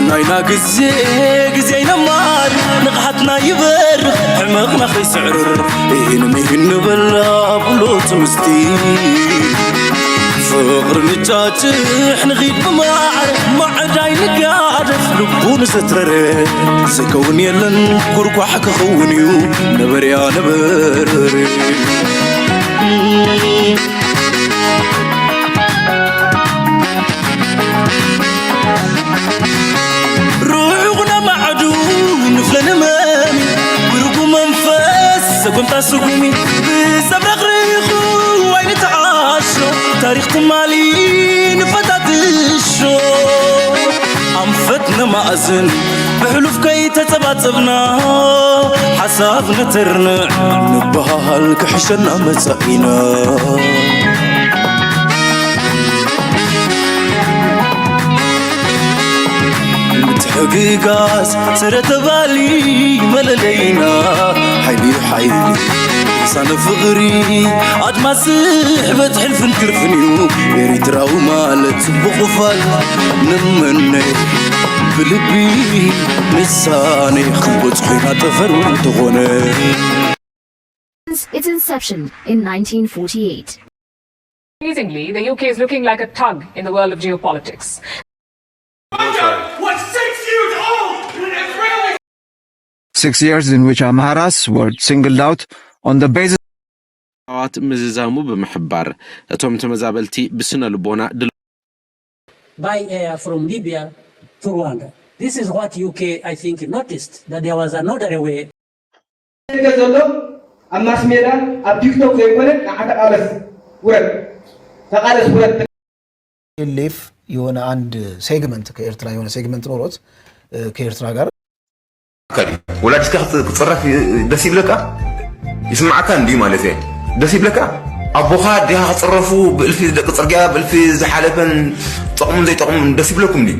ናይና ግዜ ግዜ ይነማር ንቕሓትና ይበርኽ ሕመቕና ከይስዕርር ኢህን ሚህን ንበላ ብሎ ትምስቲ ፍቕሪ ንጫጭሕ ንኺድ ብማዕረ ማዕዳይ ንጋደፍ ልቡ ንዘትረረ ዝከውን የለን ጉርጓሕ ክኸውን እዩ ነበርያ ነበረ ርሑቕ ነማዕዱ ንፍለ ንመሚ ብርጉ መንፈስ ሰጎምታ ስጉሚ ብዘብረቕርቑ ኣይንተዓሾ ታሪኽ ትማሊ ንፈታትሾ ኣንፈት ነማእዝን ብሕሉፍ ከይተጸባጸብና ሓሳብ ነተርንዕ ንበሃል ክሕሸና መጻኢና ምትሕግጋዝ ስረ ተባሊ መለለይና ሓይሊ ሓይሊ ሳነ ፍቕሪ ኣድማስ ስሕበት ሕልፍን ክርፍን እዩ ኤሪትራዊ ማለት ጽቡቕ ፋል ንመነ ብልቢ ንሳነ ክንበጽሖ ኢና ጠፈር እንተኾነ Since its inception in nineteen forty-eight. Increasingly, the U K is looking like a thug in the world of geopolitics. Six years in which Amharas were singled out on the basis ኣዋት ምዝዛሙ ብምሕባር እቶም ተመዛበልቲ ብስነ ልቦና ድል by air from Libya to Rwanda. This is what U K, I think, noticed that there was another way. ዘሎ ኣብ ማስ ሜዳ ኣብ ቲክቶክ ዘይኮነ ንዓ ተቃለስ ውረድ ተቃለስ ውረድ ቲፒኤልኤፍ የሆነ አንድ ሴግመንት ከኤርትራ የሆነ ሴግመንት ኖሮት ከኤርትራ ጋር ወላዲትካ ክትፅረፍ ደስ ይብለካ? ይስማዓካ እንድዩ ማለት እየ። ደስ ይብለካ? ኣቦኻ ኣዴኻ ክፅረፉ ብእልፊ ደቂ ፅርግያ ብእልፊ ዝሓለፈን ጠቕሙን ዘይጠቕሙን ደስ ይብለኩም ድዩ?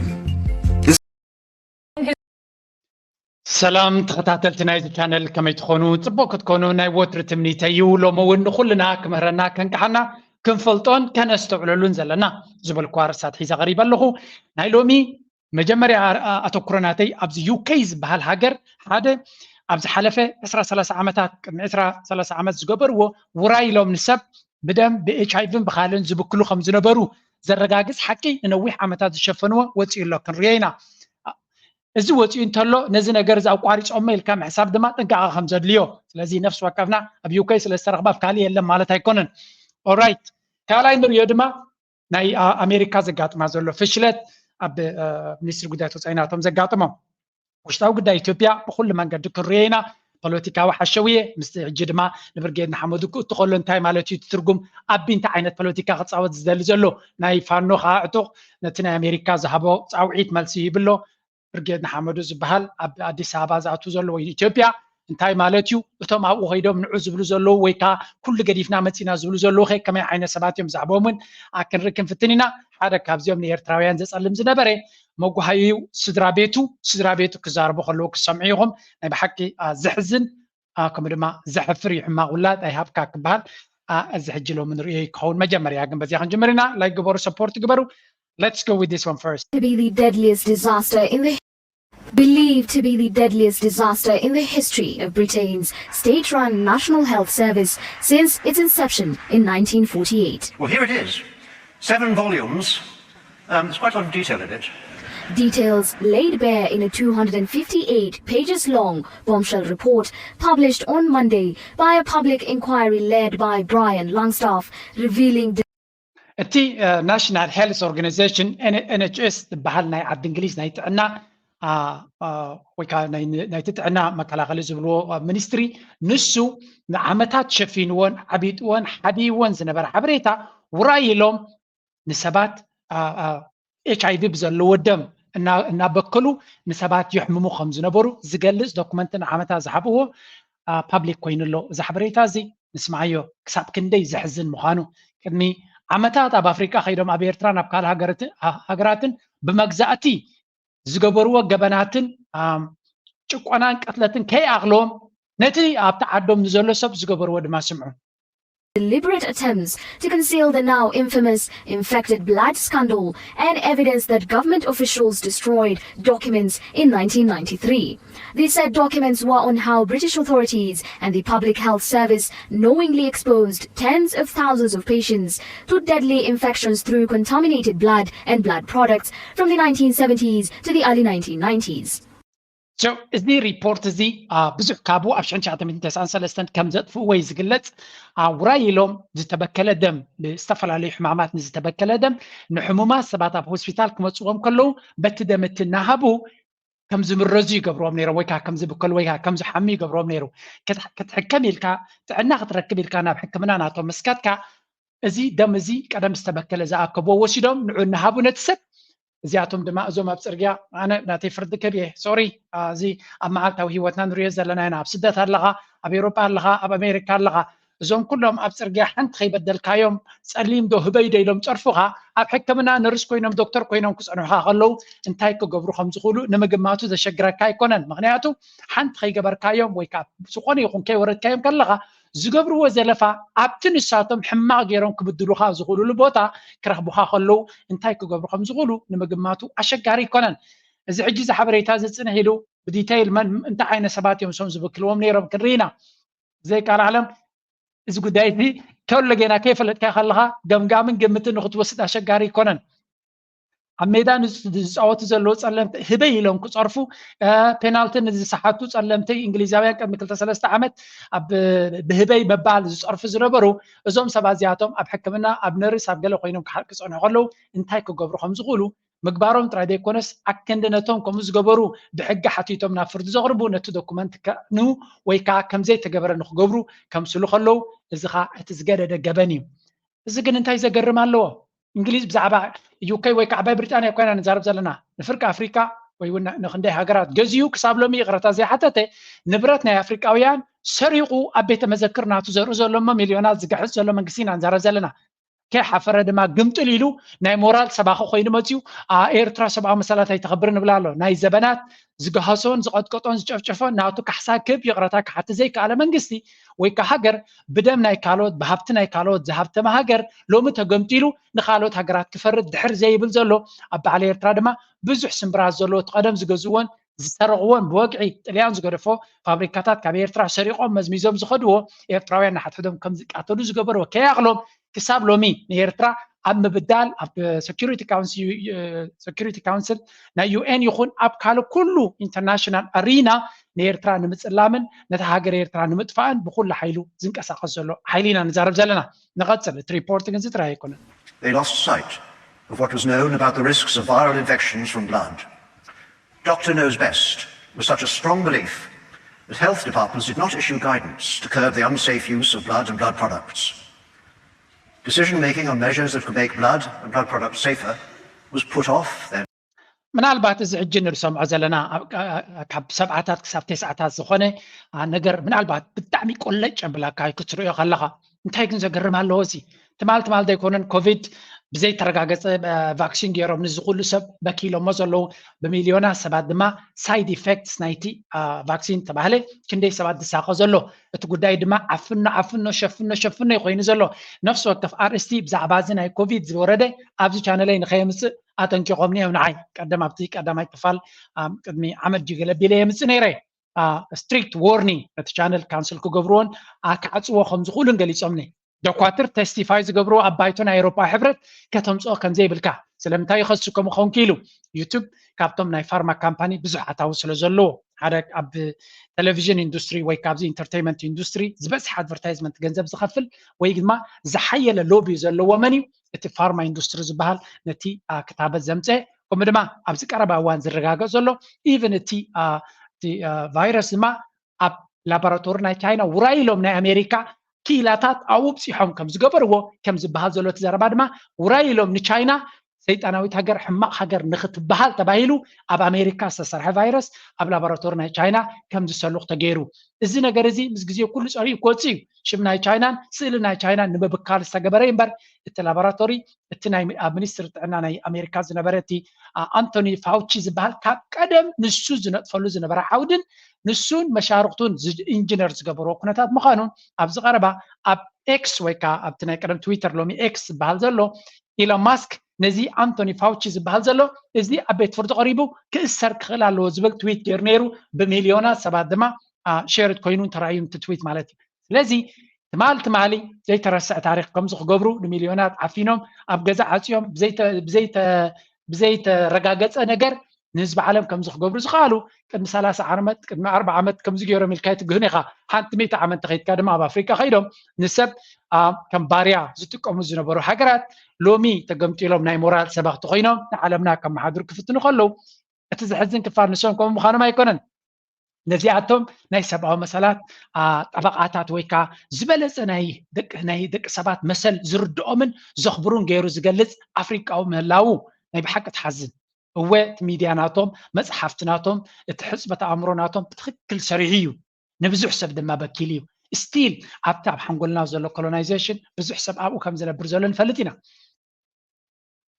ሰላም ተኸታተልቲ ናይዚ ቻነል ከመይ ትኾኑ? ጽቡቕ ክትኮኑ ናይ ወትሪ ትምኒተይ እዩ። ሎሚ እውን ንኹልና ክምህረና ከንቅሓና ክንፈልጦን ከነስተውዕለሉን ዘለና ዝበልኩዋ ርእሳት ሒዘ ቀሪበ ኣለኹ። ናይ ሎሚ መጀመርያ ኣተኩሮ ናተይ ኣብዚ ዩኬ ዝበሃል ሃገር ሓደ ኣብ ዝሓለፈ ዕስራ ሰላሳ ዓመታት ቅድሚ ዕስራ ሰላሳ ዓመት ዝገበርዎ ውራይ ኢሎም ንሰብ ብደም ብኤች ኣይቪን ብካልን ዝብክሉ ከም ዝነበሩ ዘረጋግጽ ሓቂ ንነዊሕ ዓመታት ዝሸፈንዎ ወጺኡ ኣሎ ክንሪኦ ኢና። እዚ ወፂኡ እንተሎ ነዚ ነገር እዚ ኣቋሪፆሞ ኢልካ ምሕሳብ ድማ ጥንቃቐ ከም ዘድልዮ ስለዚ ነፍሲ ወከፍና ኣብ ዩኬ ስለ ዝተረኽባ ኣብ ካሊእ የለን ማለት ኣይኮነን። ኦራይት ካልኣይ ንሪኦ ድማ ናይ ኣሜሪካ ዘጋጥማ ዘሎ ፍሽለት ኣብ ሚኒስትሪ ጉዳያት ወፃኢ ናቶም ዘጋጥሞም ውሽጣዊ ጉዳይ ኢትዮጵያ ብኩሉ መንገዲ ክንሪኦ ኢና። ፖለቲካዊ ሓሸውየ ምስቲ ሕጂ ድማ ንብርጌድ ንሓመዱ ክእቱ ከሎ እንታይ ማለት እዩ ትርጉም ኣቢ እንታይ ዓይነት ፖለቲካ ክፃወት ዝደሊ ዘሎ ናይ ፋኖ ከዓ ዕጡቕ ነቲ ናይ ኣሜሪካ ዝሃቦ ፃውዒት መልሲ ይብሎ ብርጌድ ንሓመዱ ዝበሃል ኣብ ኣዲስ ኣበባ ዝኣቱ ዘሎ ወይ ኢትዮጵያ እንታይ ማለት እዩ እቶም ኣብኡ ከይዶም ንዑ ዝብሉ ዘለዉ ወይ ከዓ ኩሉ ገዲፍና መፂና ዝብሉ ዘለዉ ከ ከመይ ዓይነት ሰባት እዮም ዛዕቦም እውን ክንርኢ ክንፍትን ኢና ሓደ ካብዚኦም ንኤርትራውያን ዘፀልም ዝነበረ መጓሃዩ ስድራ ቤቱ ስድራ ቤቱ ክዛረቡ ከለዉ ክሰምዑ ኢኹም ናይ ብሓቂ ዘሕዝን ከምኡ ድማ ዘሕፍር እዩ ሕማቕ ውላድ ኣይሃብካ ክበሃል እዚ ሕጂ ሎሚ ንርእዮ ክኸውን መጀመርያ ግን በዚያ ክንጅምር ኢና ላይክ ግበሩ ሰፖርት ግበሩ let's go with this one first to be the deadliest disaster in the believed to be the deadliest disaster in the history of Britain's state-run National Health Service since its inception in nineteen forty-eight. Well, here it is. Seven volumes. Um, there's quite a lot of detail in it. Details laid bare in a two hundred fifty-eight pages long bombshell report published on Monday by a public inquiry led by Brian Langstaff, revealing the እቲ ናሽናል ሄልስ ኦርጋናይዜሽን ኤንኤችኤስ ዝበሃል ናይ ዓዲ እንግሊዝ ናይ ጥዕና ወይ ከዓ ናይቲ ጥዕና መከላኸሊ ዝብልዎ ሚኒስትሪ ንሱ ንዓመታት ሸፊንዎን ዓቢጥዎን ሓቢይዎን ዝነበረ ሓበሬታ ውራይ ኢሎም ንሰባት ኤች ኣይቪ ብዘለዎ ደም እናበከሉ ንሰባት የሕምሙ ከም ዝነበሩ ዝገልፅ ዶክመንት ንዓመታት ዝሓብእዎ ፓብሊክ ኮይኑ ኣሎ እዚ ሓበሬታ እዚ ንስምዓዮ ክሳብ ክንደይ ዘሕዝን ምዃኑ ቅድሚ ዓመታት ኣብ ኣፍሪቃ ከይዶም ኣብ ኤርትራን ኣብ ካልእ ሃገራትን ብመግዛእቲ ዝገበርዎ ገበናትን ጭቆናን ቅትለትን ከይኣኽሎም ነቲ ኣብቲ ዓዶም ንዘሎ ሰብ ዝገበርዎ ድማ ስምዑ deliberate attempts to conceal the now infamous infected blood scandal and evidence that government officials destroyed documents in nineteen ninety-three. These said documents were on how British authorities and the Public Health Service knowingly exposed tens of thousands of patients to deadly infections through contaminated blood and blood products from the nineteen seventies to the early nineteen nineties. So እዚ ሪፖርት እዚ ብዙሕ ካብኡ ኣብ ሽሕን ትሽዓተ ሚእትን ተስዓን ሰለስተን ከም ዘጥፍእዎ እዩ ዝግለጽ። ውራይ ኢሎም ዝተበከለ ደም፣ ብዝተፈላለዩ ሕማማት ንዝተበከለ ደም ንሕሙማት ሰባት ኣብ ሆስፒታል ክመፅዎም ከለዉ በቲ ደም እቲ እናሃቡ ከም ዝምረዙ ይገብርዎም ነይሮም፣ ወይ ከዓ ከም ዝብከሉ ወይ ከዓ ከም ዝሓሙ ይገብርዎም ነይሩ። ክትሕከም ኢልካ፣ ጥዕና ክትረክብ ኢልካ ናብ ሕክምና ናቶም ምስ ከድካ፣ እዚ ደም እዚ ቀደም ዝተበከለ ዝኣከብዎ ወሲዶም ንዑ እናሃቡ ነቲ ሰብ። እዚኣቶም ድማ እዞም ኣብ ፅርግያ፣ ኣነ ናተይ ፍርዲ ክህብ እየ፣ ሶሪ። እዚ ኣብ መዓልታዊ ሂወትና ንሪኦ ዘለና ኢና። ኣብ ስደት ኣለኻ፣ ኣብ ኤውሮጳ ኣለኻ፣ ኣብ ኣሜሪካ ኣለኻ፣ እዞም ኩሎም ኣብ ፅርግያ ሓንቲ ከይበደልካዮም፣ ፀሊም ዶ ህበይ ዶ ኢሎም ፀርፉኻ፣ ኣብ ሕክምና ነርስ ኮይኖም ዶክተር ኮይኖም ክፀንሑኻ ከለዉ እንታይ ክገብሩ ከም ዝኽእሉ ንምግማቱ ዘሸግረካ ኣይኮነን። ምክንያቱ ሓንቲ ከይገበርካዮም ወይ ከዓ ዝኾነ ይኹን ከይወረድካዮም ከለኻ ዝገብርዎ ዘለፋ ኣብቲ ንሳቶም ሕማቕ ገይሮም ክብድሉኻ ዝኽእሉሉ ቦታ ክረኽቡኻ ከለዉ እንታይ ክገብሩ ከም ዝኽእሉ ንምግማቱ ኣሸጋሪ ኣይኮነን። እዚ ሕጂ እዚ ሓበሬታ እዚ ፅንሕ ኢሉ ብዲተይል መን እንታይ ዓይነት ሰባት እዮም እሶም ዝብክልዎም ነይሮም ክንርኢ ኢና። ብዘይቃል ዓለም እዚ ጉዳይ እዚ ከሎ ጌና ከይፈለጥካ ከለኻ ገምጋምን ግምትን ንክትወስድ ኣሸጋሪ ኣይኮነን። ኣብ ሜዳ ዝፃወቱ ዘለዉ ፀለምቲ ህበይ ኢሎም ክፀርፉ፣ ፔናልቲ ንዝሰሓቱ ፀለምቲ እንግሊዛውያን ቅድሚ ክልተ ሰለስተ ዓመት ኣብ ብህበይ ምባል ዝፀርፉ ዝነበሩ እዞም ሰባት እዚኣቶም ኣብ ሕክምና ኣብ ነርስ ኣብ ገለ ኮይኖም ክፀንሑ ከለዉ እንታይ ክገብሩ ከም ዝኽእሉ ምግባሮም ጥራይ ዘይኮነስ ኣክንዲ ነቶም ከምኡ ዝገበሩ ብሕጊ ሓቲቶም ናብ ፍርዲ ዘቕርቡ ነቲ ዶኩመንት ከእኑ ወይ ከዓ ከምዘይተገበረ ንክገብሩ ከምስሉ ከለዉ እዚ ከዓ እቲ ዝገደደ ገበን እዩ። እዚ ግን እንታይ ዘገርም ኣለዎ? እንግሊዝ ብዛዕባ ዩከይ ወይ ከዓ ዓባይ ብሪጣንያ ኮይና ንዛረብ ዘለና ንፍርቂ ኣፍሪካ ወይ እውን ንክንደይ ሃገራት ገዚኡ ክሳብ ሎሚ ይቕረታ ዘይሓተተ ንብረት ናይ ኣፍሪቃውያን ሰሪቑ ኣብ ቤተ መዘክር ናቱ ዘርኢ ዘሎ እሞ ሚልዮናት ዝገሕጽ ዘሎ መንግስቲ ኢና ንዛረብ ዘለና። ከይሓፈረ ድማ ግምጥል ኢሉ ናይ ሞራል ሰባኺ ኮይኑ መፅዩ። ኤርትራ ሰብኣዊ መሰላት ኣይተኸብርን ንብላ ኣሎ። ናይ ዘበናት ዝገሃሶን ዝቐጥቀጦን ዝጨፍጨፎን ናቱ ካሕሳ ክብ ይቕረታ ክሓቲ ዘይከኣለ መንግስቲ ወይ ከዓ ሃገር ብደም ናይ ካልኦት ብሃብቲ ናይ ካልኦት ዝሃብተመ ሃገር ሎሚ ተገምጢሉ ንካልኦት ሃገራት ክፈርድ ድሕር ዘይብል ዘሎ ኣብ በዓል ኤርትራ ድማ ብዙሕ ስምብራት ዘለዎ እቲ ቀደም ዝገዝእዎን ዝሰረቕዎን ብወግዒ ጥልያን ዝገደፎ ፋብሪካታት ካብ ኤርትራ ሰሪቖም መዝሚዞም ዝኸድዎ ኤርትራውያን ንሓድሕዶም ከም ዝቃተሉ ዝገበርዎ ከይኣኽሎም ክሳብ ሎሚ ንኤርትራ ኣብ ምብዳል ኣብ security council ናይ ዩኤን ይኹን ኣብ ካልእ ኩሉ ኢንተርናሽናል ኣሪና ንኤርትራ ንምፅላምን ነታ ሃገር ኤርትራ ንምጥፋእን ብኩሉ ሓይሉ ዝንቀሳቐስ ዘሎ ሓይሊ ኢና ንዛረብ ዘለና። ንቐፅል። እቲ ሪፖርት ግን እዚ ጥራይ ኣይኮነን። They lost sight of what was known about the risks of viral infections from blood. Doctor knows best was such a strong belief that health departments did not issue guidance to curb the unsafe use of blood and blood products. Decision making on measures that could make blood and blood products safer was put off then. ምናልባት እዚ ሕጂ ንሰምዖ ዘለና ካብ ሰብዓታት ክሳብ ተስዓታት ዝኾነ ነገር ምናልባት ብጣዕሚ ቆለጭ የብለካ ክትሪኦ ከለኻ። እንታይ ግን ዘገርም ኣለዎ እዚ ትማል ትማል ዘይኮነን ኮቪድ ብዘይተረጋገፀ ቫክሲን ገይሮም ንዚ ኩሉ ሰብ በኪሎሞ ዘለዉ ብሚልዮናት ሰባት ድማ side effects ናይቲ ቫክሲን ተባህለ ክንደይ ሰባት ዝሳቐ ዘሎ እቲ ጉዳይ ድማ ዓፍኖ ዓፍኖ ሸፍኖ ሸፍኖ ኮይኑ ዘሎ ነፍሲ ወከፍ ኣርእስቲ ብዛዕባ እዚ ናይ ኮቪድ ዝወረደ ኣብዚ ቻነለይ ንኸየምፅእ ኣጠንቂቖምኒ እዮም ንዓይ ቀደም ኣብቲ ቀዳማይ ክፋል ቅድሚ ዓመት ጅገለ ቢለ የምፅእ ነይረ strict warning ነቲ ቻነል ካንስል ክገብርዎን ክዓፅዎ ከም ዝኽእሉን ገሊፆምኒ። ዶኳትር testify ዝገብርዎ ኣብ ባይቶ ናይ ኣውሮፓ ሕብረት ከተምፅኦ ከም ዘይብልካ ስለምንታይ ይኸሱ ከም ኾንኪ ኢሉ ዩቱብ ካብቶም ናይ ፋርማ ካምፓኒ ብዙሕ ኣታዊ ስለ ዘለዎ ሓደ ኣብ ቴሌቪዥን ኢንዱስትሪ ወይ ካብዚ ኢንተርቴይመንት ኢንዱስትሪ ዝበዝሕ ኣድቨርታይዝመንት ገንዘብ ዝኸፍል ወይ ድማ ዝሓየለ ሎቢ ዘለዎ መን እዩ እቲ ፋርማ ኢንዱስትሪ ዝበሃል ነቲ ክታበት ዘምፀ ከምኡ ድማ ኣብዚ ቀረባ እዋን ዝረጋገፅ ዘሎ even እቲ ቫይረስ ድማ ኣብ ላቦራቶሪ ናይ ቻይና ውራይ ኢሎም ናይ ኣሜሪካ ክኢላታት ኣብኡ ኣብፂሖም ከም ዝገበርዎ ከም ዝበሃል ዘሎ እቲ ዘረባ ድማ ውራይ ኢሎም ንቻይና ሰይጣናዊት ሃገር፣ ሕማቕ ሃገር ንኽትበሃል ተባሂሉ ኣብ ኣሜሪካ ዝተሰርሐ ቫይረስ ኣብ ላቦራቶሪ ናይ ቻይና ከም ዝሰሉቕ ተገይሩ። እዚ ነገር እዚ ምስ ግዜ ኩሉ ጸሪዩ ክወጽእ እዩ። ሽም ናይ ቻይናን ስእሊ ናይ ቻይናን ንምብካል ዝተገበረ እዩ እምበር፣ እቲ ላቦራቶሪ፣ እቲ ናይ ኣብ ሚኒስትሪ ጥዕና ናይ ኣሜሪካ ዝነበረ እቲ ኣንቶኒ ፋውቺ ዝበሃል ካብ ቀደም ንሱ ዝነጥፈሉ ዝነበረ ዓውድን ንሱን መሻርክቱን ኢንጂነር ዝገበርዎ ኩነታት ምዃኑን ኣብዚ ቀረባ ኣብ ኤክስ ወይ ከዓ ኣብቲ ናይ ቀደም ትዊተር ሎሚ ኤክስ ዝበሃል ዘሎ ኢሎን ማስክ ነዚ ኣንቶኒ ፋውቺ ዝበሃል ዘሎ እዚ ኣብ ቤት ፍርዲ ቀሪቡ ክእሰር ክኽእል ኣለዎ ዝብል ትዊት ገይሩ ነይሩ። ብሚልዮናት ሰባት ድማ ሸርድ ኮይኑ ተራእዩ እቲ ትዊት ማለት እዩ። ስለዚ ትማሊ ትማሊ ዘይተረስዐ ታሪክ ከምዚ ክገብሩ ንሚልዮናት ዓፊኖም ኣብ ገዛ ዓፅዮም ብዘይተረጋገፀ ነገር ንህዝቢ ዓለም ከምዚ ክገብሩ ዝኸኣሉ ቅድሚ ሰላሳ ዓመት ቅድሚ ኣርባ ዓመት ከምዚ ገይሮም ኢልካ ይትግህን ኢኻ። ሓንቲ ሚእቲ ዓመት ተኸይድካ ድማ ኣብ ኣፍሪቃ ከይዶም ንሰብ ከም ባርያ ዝጥቀሙ ዝነበሩ ሃገራት ሎሚ ተገምጢሎም ናይ ሞራል ሰባኽቲ ኮይኖም ንዓለምና ከመሓድሩ ክፍትኑ ከለዉ እቲ ዘሕዝን ክፋል ንሶም ከምኡ ምዃኖም ኣይኮነን። ነዚኣቶም ናይ ሰብኣዊ መሰላት ጠበቓታት ወይ ከዓ ዝበለፀ ናይ ደቂ ሰባት መሰል ዝርድኦምን ዘኽብሩን ገይሩ ዝገልፅ ኣፍሪቃዊ ምህላዉ ናይ ብሓቂ ትሓዝን። እወ እቲ ሚድያ ናቶም፣ መፅሓፍቲ ናቶም፣ እቲ ሕፅበት ኣእምሮ ናቶም ብትኽክል ሰሪሑ እዩ። ንብዙሕ ሰብ ድማ በኪሉ እዩ። ስቲል ኣብቲ ኣብ ሓንጎልና ዘሎ ኮሎናይዜሽን ብዙሕ ሰብ ኣብኡ ከም ዝነብር ዘሎ ንፈልጥ ኢና።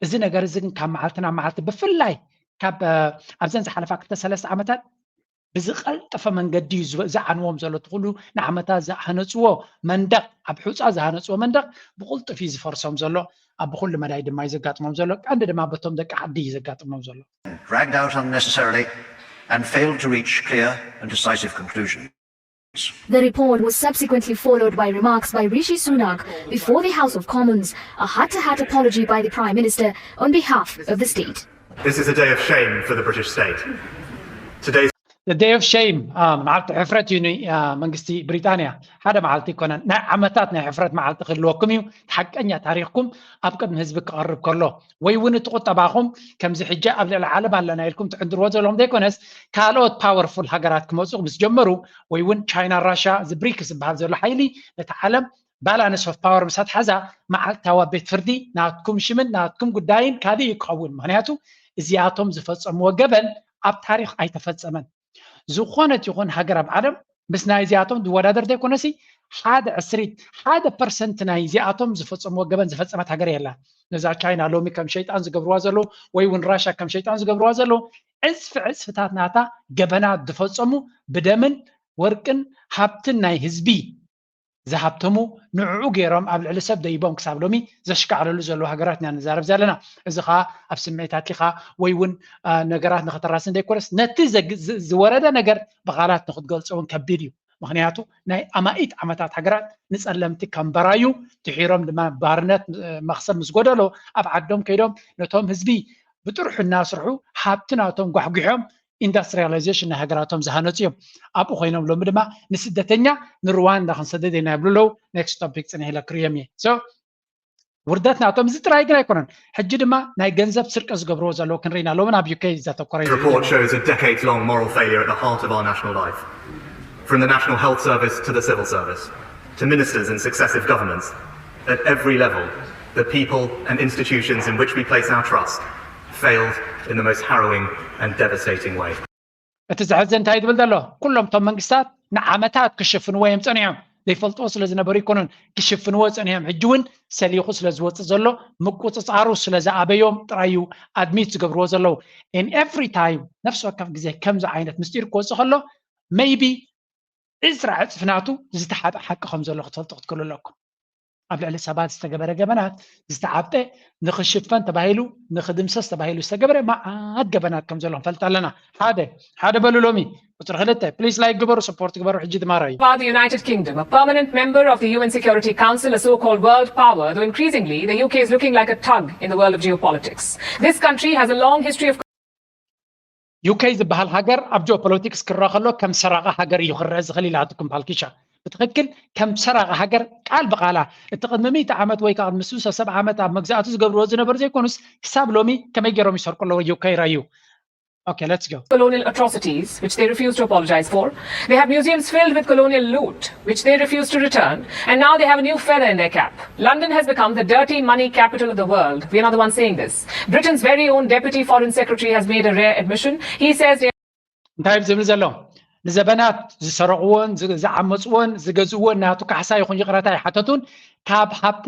እዚ ነገር እዚ ግን ካብ መዓልቲ ናብ መዓልቲ ብፍላይ ካብ ኣብዘን ዝሓለፋ ክልተ ሰለስተ ዓመታት ብዝቐልጠፈ መንገዲ እዩ ዝዓንዎም ዘሎ። እቲ ኩሉ ንዓመታት ዝሃነፅዎ መንደቕ፣ ኣብ ሑፃ ዝሃነፅዎ መንደቕ ብቕልጡፍ እዩ ዝፈርሶም ዘሎ። ኣብ ብኩሉ መዳይ ድማ እዩ ዘጋጥሞም ዘሎ። ቀንዲ ድማ በቶም ደቂ ዓዲ እዩ ዘጋጥሞም ዘሎ። Dragged out unnecessarily and failed to reach clear and decisive conclusions. The report was subsequently followed by remarks by Rishi Sunak before the House of Commons, a heart-to-heart apology by the Prime Minister on behalf of the state. This is a day of shame for the British state. Today's The day of shame, መዓልቲ ሕፍረት እዩ ንመንግስቲ ብሪጣንያ። ሓደ መዓልቲ ኣይኮነን፣ ናይ ዓመታት ናይ ሕፍረት መዓልቲ ክህልወኩም እዩ። ሓቀኛ ታሪኽኩም ኣብ ቅድሚ ህዝቢ ክቐርብ ከሎ ወይ እውን እቲ ቁጠባኹም ከምዚ ሕጂ ኣብ ልዕሊ ዓለም ኣለና ኢልኩም ትዕንድርዎ ዘለኹም ዘይኮነስ ካልኦት ፓወርፉል ሃገራት ክመፁ ምስ ጀመሩ ወይ እውን ቻይና ራሻ እዚ ብሪክስ ዝበሃል ዘሎ ሓይሊ ነቲ ዓለም ባላንስ ኦፍ ፓወር ምስ ኣትሓዛ መዓልታዊ ኣብ ቤት ፍርዲ ናትኩም ሽምን ናትኩም ጉዳይን ካልእ እዩ ክኸውን። ምክንያቱ እዚኣቶም ዝፈፀምዎ ገበን ኣብ ታሪክ ኣይተፈፀመን። ዝኾነት ይኹን ሃገር ኣብ ዓለም ምስ ናይዚኣቶም ዝወዳደር ዘይኮነሲ ሓደ ዕስሪት ሓደ ፐርሰንት ናይዚኣቶም ዝፈፀምዎ ገበን ዝፈፀመት ሃገር የላን። ነዛ ቻይና ሎሚ ከም ሸይጣን ዝገብርዋ ዘለዉ ወይ እውን ራሻ ከም ሸይጣን ዝገብርዋ ዘለዉ ዕፅፊ ዕፅፍታት ናታ ገበናት ዝፈፀሙ ብደምን ወርቅን ሃብትን ናይ ህዝቢ ዝሃብተሙ ንዕኡ ገይሮም ኣብ ልዕሊ ሰብ ደይቦም ክሳብ ሎሚ ዘሽካዕለሉ ዘለዉ ሃገራት ኢና ንዛረብ ዘለና። እዚ ከዓ ኣብ ስምዒት ኣቲኻ ወይ እውን ነገራት ንኸተራስን ዘይኮነስ ነቲ ዝወረደ ነገር ብቓላት ንክትገልፆ እውን ከቢድ እዩ። ምክንያቱ ናይ ኣማኢት ዓመታት ሃገራት ንፀለምቲ ከም በራዩ ድሒሮም ድማ ባርነት መክሰብ ምስ ጎደሎ ኣብ ዓዶም ከይዶም ነቶም ህዝቢ ብጥርሑ እናስርሑ ሃብቲ ናቶም ጓሕጒሖም ኢንዳስትሪያላይዜሽን ናይ ሃገራቶም ዝሃነፁ እዮም። ኣብኡ ኮይኖም ሎሚ ድማ ንስደተኛ ንሩዋንዳ ክንሰደድ ኢና ይብሉ ኣለዉ። ኔክስት ቶፒክ ፅንሕ ኢለ ክርእዮም እየ። ውርደት ናቶም እዚ ጥራይ ግን ኣይኮነን። ሕጂ ድማ ናይ ገንዘብ ስርቂ ዝገብርዎ ዘለዉ ክንርኢ ኢና። ሎሚ ናብ ዩኬ ዘተኮረ እዩ። report shows a decades-long moral failure at the heart of our national life. From the National Health Service to the civil service, to ministers in successive governments, at every level, the people and institutions in which we place our trust failed in the most harrowing and devastating way. እቲ ዘሕዝን እንታይ ዝብል ዘሎ? ኩሎም እቶም መንግስታት ንዓመታት ክሽፍንዎ እዮም ጸኒሖም። ዘይፈልጥዎ ስለ ዝነበሩ ኣይኮኑን ክሽፍንዎ ጸኒሖም። ሕጂ እውን ሰሊኹ ስለ ዝወጽእ ዘሎ ምቁጽጻሩ ስለ ዝኣበዮም ጥራይ እዩ ኣድሚት ዝገብርዎ ዘለዉ። And every time ነፍሲ ወከፍ ግዜ ከምዚ ዓይነት ምስጢር ክወጽእ ከሎ maybe ዕስራ ዕጽፊ ናቱ ዝተሓብአ ሓቂ ከም ዘሎ ክትፈልጡ ክትክእሉ ኣለኩም። ኣብ ልዕሊ ሰባት ዝተገበረ ገበናት ዝተዓብጠ ንኽሽፈን ተባሂሉ ንኽድምሰስ ተባሂሉ ዝተገበረ መዓት ገበናት ከም ዘሎ ንፈልጥ ኣለና። ሓደ ሓደ በሉ ሎሚ ቁፅሪ ክልተ please like ግበሩ support ግበሩ ሕጂ ድማራዩ። About the United Kingdom, a permanent member of the U N Security Council, a so-called world power, though increasingly the U K is looking like a thug in the world of geopolitics. This country has a long history of ዩኬ ዝበሃል ሃገር ኣብ ጂኦፖለቲክስ ክረአ ከሎ ከም ሰራቂ ሃገር እዩ ክረአ ዝኽእል ኢላትኩም ፓልኪሻ። ብትኽክል ከም ሰራቂ ሃገር ቃል ብቓላ እቲ ቅድሚ ሚእቲ ዓመት ወይ ከዓ ቅድሚ ስሳ ሰብዓ ዓመት ኣብ መግዛእቱ ዝገብርዎ ዝነበሩ ዘይኮኑስ ክሳብ ሎሚ ከመይ ገይሮም ይሰርቁ ኣለዎ ዩኬ ረዩ። Okay, let's go. Colonial atrocities, which they refuse to apologize for. They have museums filled with colonial loot, which they refuse to return. And now they have a new feather in their cap. London has become the dirty money capital of the world. We're not the ones saying this. Britain's very own deputy foreign secretary has made a rare admission. He says እንታይ ዝብል ዘሎ? ንዘበናት ዝሰረቕዎን ዝዓመፅዎን ዝገዝእዎን ናቱ ካሕሳ ይኹን ይቕረታ ይሓተቱን ካብ ሃብቲ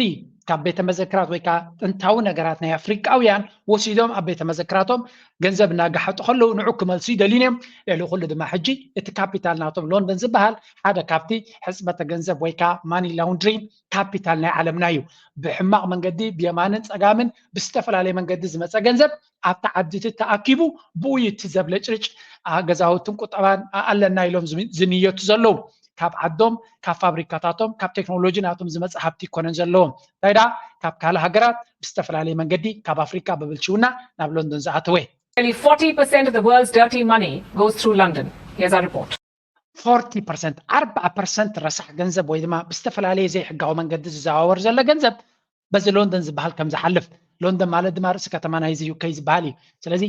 ካብ ቤተ መዘክራት ወይ ከዓ ጥንታዊ ነገራት ናይ ኣፍሪቃውያን ወሲዶም ኣብ ቤተ መዘክራቶም ገንዘብ እናጋሓጡ ከለዉ ንዑ ክመልሱ ይደልዩን እዮም። ልዕሊ ኩሉ ድማ ሕጂ እቲ ካፒታል ናቶም ሎንደን ዝበሃል ሓደ ካብቲ ሕፅበተ ገንዘብ ወይ ከዓ ማኒ ላውንድሪን ካፒታል ናይ ዓለምና እዩ። ብሕማቕ መንገዲ ብየማንን ፀጋምን ብዝተፈላለየ መንገዲ ዝመፀ ገንዘብ ኣብቲ ዓዲ እቲ ተኣኪቡ ብኡ እዩ እቲ ዘብለጭልጭ ገዛውትን ቁጠባን ኣለና ኢሎም ዝንየቱ ዘለዉ። ካብ ዓዶም ካብ ፋብሪካታቶም ካብ ቴክኖሎጂ ናቶም ዝመፀ ሃብቲ ይኮነን ዘለዎም። እንታይ ደኣ ካብ ካልእ ሃገራት ብዝተፈላለየ መንገዲ ካብ ኣፍሪካ ብብልሽውና ናብ ሎንዶን ዝኣተወ። Nearly forty percent of the world's dirty money goes through London. Here's our report. ፎርቲ ፐርሰንት ኣርባዓ ፐርሰንት ረሳሕ ገንዘብ ወይ ድማ ብዝተፈላለየ ዘይሕጋዊ መንገዲ ዝዘዋወር ዘሎ ገንዘብ በዚ ሎንደን ዝበሃል ከም ዝሓልፍ። ሎንደን ማለት ድማ ርእሲ ከተማ ናይዚ ዩኬ ዝበሃል እዩ። ስለዚ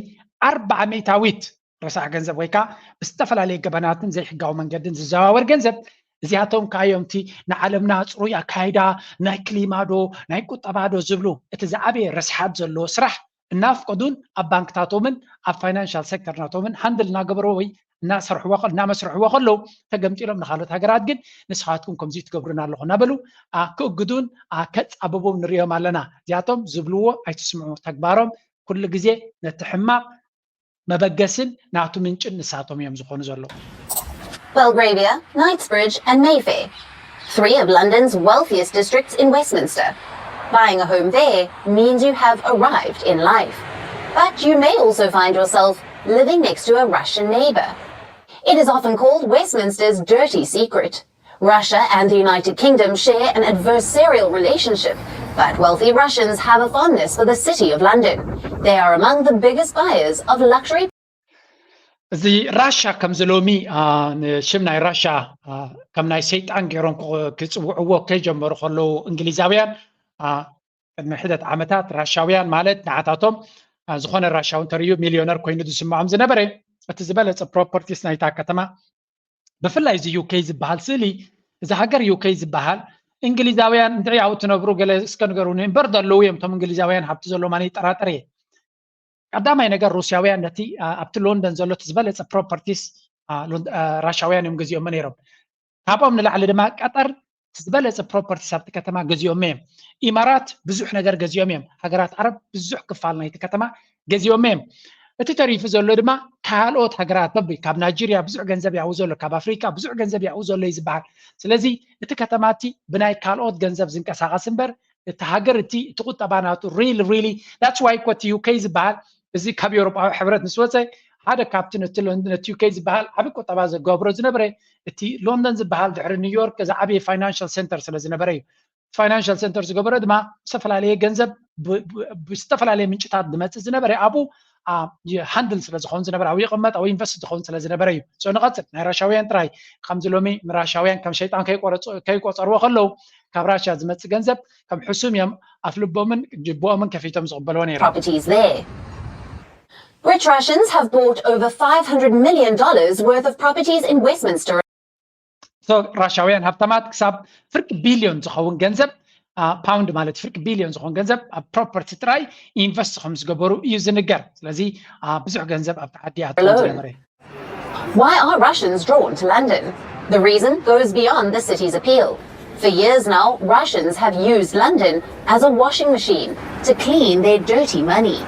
ኣርባዓ ሚእታዊት ረሳሕ ገንዘብ ወይ ከዓ ብዝተፈላለየ ገበናትን ዘይሕጋዊ መንገድን ዝዘዋወር ገንዘብ እዚኣቶም ከዓ እዮም እቲ ንዓለምና ፅሩይ ኣካይዳ ናይ ክሊማ ዶ ናይ ቁጠባ ዶ ዝብሉ እቲ ዝዓበየ ረስሓት ዘለዎ ስራሕ እናፍቀዱን ኣብ ባንክታቶምን ኣብ ፋይናንሻል ሴክተር ናቶምን ሃንድል እናገበርዎ ወይ እናሰርሕዎ ከ- እናመስርሕዎ ከለዉ ተገምጢሎም ንካልኦት ሃገራት ግን ንስኻትኩም ከምዚ ትገብሩና ኣለኹ እናበሉ ኣ- ክእግዱን ኣ- ከፃብቡ ንሪኦም ኣለና። እዚኣቶም ዝብልዎ ኣይትስምዑ። ተግባሮም ኩሉ ግዜ ነቲ ሕማቕ መበገስን ናቱ ምንጭን ንሳቶም እዮም ዝኾኑ ዘለዉ። Belgravia, Knightsbridge, and Mayfair, three of London's wealthiest districts in Westminster. Buying a home there means you have arrived in life. But you may also find yourself living next to a Russian neighbour. It is often called Westminster's dirty secret. Russia and the United Kingdom share an adversarial relationship, but wealthy Russians have a fondness for the City of London. They are among the biggest buyers of luxury እዚ ራሻ ከምዚ ሎሚ አ፣ ንሽም ናይ ራሻ አ፣ ከም ናይ ሰይጣን ገይሮም ክ- ክፅውዕዎ ከይጀመሩ ከለዉ እንግሊዛውያን አ፣ ቅድሚ ሕደት ዓመታት ራሻውያን ማለት ንዓታቶም አ፣ ዝኾነ ራሻዊ እንተርእዩ ሚሊዮነር ኮይኑ ዝስምዖም ዝነበረ እቲ ዝበለፀ ፕሮፐርቲስ ናይታ ከተማ ብፍላይ እዚ ዩኬ ዝበሃል ስእሊ እዚ ሃገር ዩኬ ዝበሃል እንግሊዛውያን እንታይ ኣብኡ ትነብሩ ገለ እስከ ንገሩኒ እምበር ዘለዉ እዮም እቶም እንግሊዛውያን ሃብቲ ዘለዎም ኣነ ይጠራጠር እየ። ቀዳማይ ነገር ሩስያውያን ነቲ ኣብቲ ሎንደን ዘሎ እቲ ዝበለፀ ፕሮፐርቲስ ራሻውያን እዮም ገዚኦሞ ነይሮም። ካብኦም ንላዕሊ ድማ ቀጠር ዝበለፀ ፕሮፐርቲስ ኣብቲ ከተማ ገዚኦሞ እዮም። ኢማራት ብዙሕ ነገር ገዚኦም እዮም። ሃገራት ዓረብ ብዙሕ ክፋል ናይቲ ከተማ ገዚኦሞ እዮም። እቲ ተሪፉ ዘሎ ድማ ካልኦት ሃገራት በቢ ካብ ናይጀርያ ብዙሕ ገንዘብ ያው ዘሎ ካብ ኣፍሪካ ብዙሕ ገንዘብ ያው ዘሎ እዩ ዝበሃል። ስለዚ እቲ ከተማ እቲ ብናይ ካልኦት ገንዘብ ዝንቀሳቀስ እምበር እቲ ሃገር እቲ እቲ ቁጠባ ናቱ ሪል ሪሊ that's why እኮ እቲ ዩኬ ዝበሃል እዚ ካብ ኤውሮጳዊ ሕብረት ምስ ወፀ ሓደ ካብቲ ነቲ ሎንደን ነቲ ዩኬ ዝበሃል ዓቢ ቁጠባ ዘገብሮ ዝነበረ እቲ ሎንደን ዝበሃል ድሕሪ ኒውዮርክ ዝዓበየ ፋይናንሻል ሴንተር ስለ ዝነበረ እዩ። ፋይናንሻል ሴንተር ዝገበረ ድማ ዝተፈላለየ ገንዘብ ብዝተፈላለየ ምንጭታት ዝመፅእ ዝነበረ ኣብኡ ሃንድል ስለ ዝኸውን ዝነበረ ኣብኡ ይቕመጥ ኣብኡ ኢንቨስት ዝኸውን ስለ ዝነበረ እዩ። ንቐፅል ናይ ራሻውያን ጥራይ ከምዚ ሎሚ ንራሻውያን ከም ሸይጣን ከይቆፀርዎ ከለዉ ካብ ራሻ ዝመፅእ ገንዘብ ከም ሕሱም እዮም ኣፍ ልቦምን ጅቦኦምን ከፊቶም ዝቕበልዎ ነይሮም። Rich Russians have bought over five hundred million dollars worth of properties in Westminster. ራሻውያን ሃብታማት ክሳብ ፍርቂ ቢልዮን ዝኸውን ገንዘብ ፓውንድ ማለት ፍርቂ ቢልዮን ዝኸውን ገንዘብ ኣብ ፕሮፐርቲ ጥራይ ኢንቨስት ከም ዝገበሩ እዩ ዝንገር። ስለዚ ብዙሕ ገንዘብ ኣብቲ ዓዲ ኣትዮም ዝነበረ። Why are Russians drawn to London? The reason goes beyond the city's appeal. For years now, Russians have used London as a washing machine to clean their dirty money.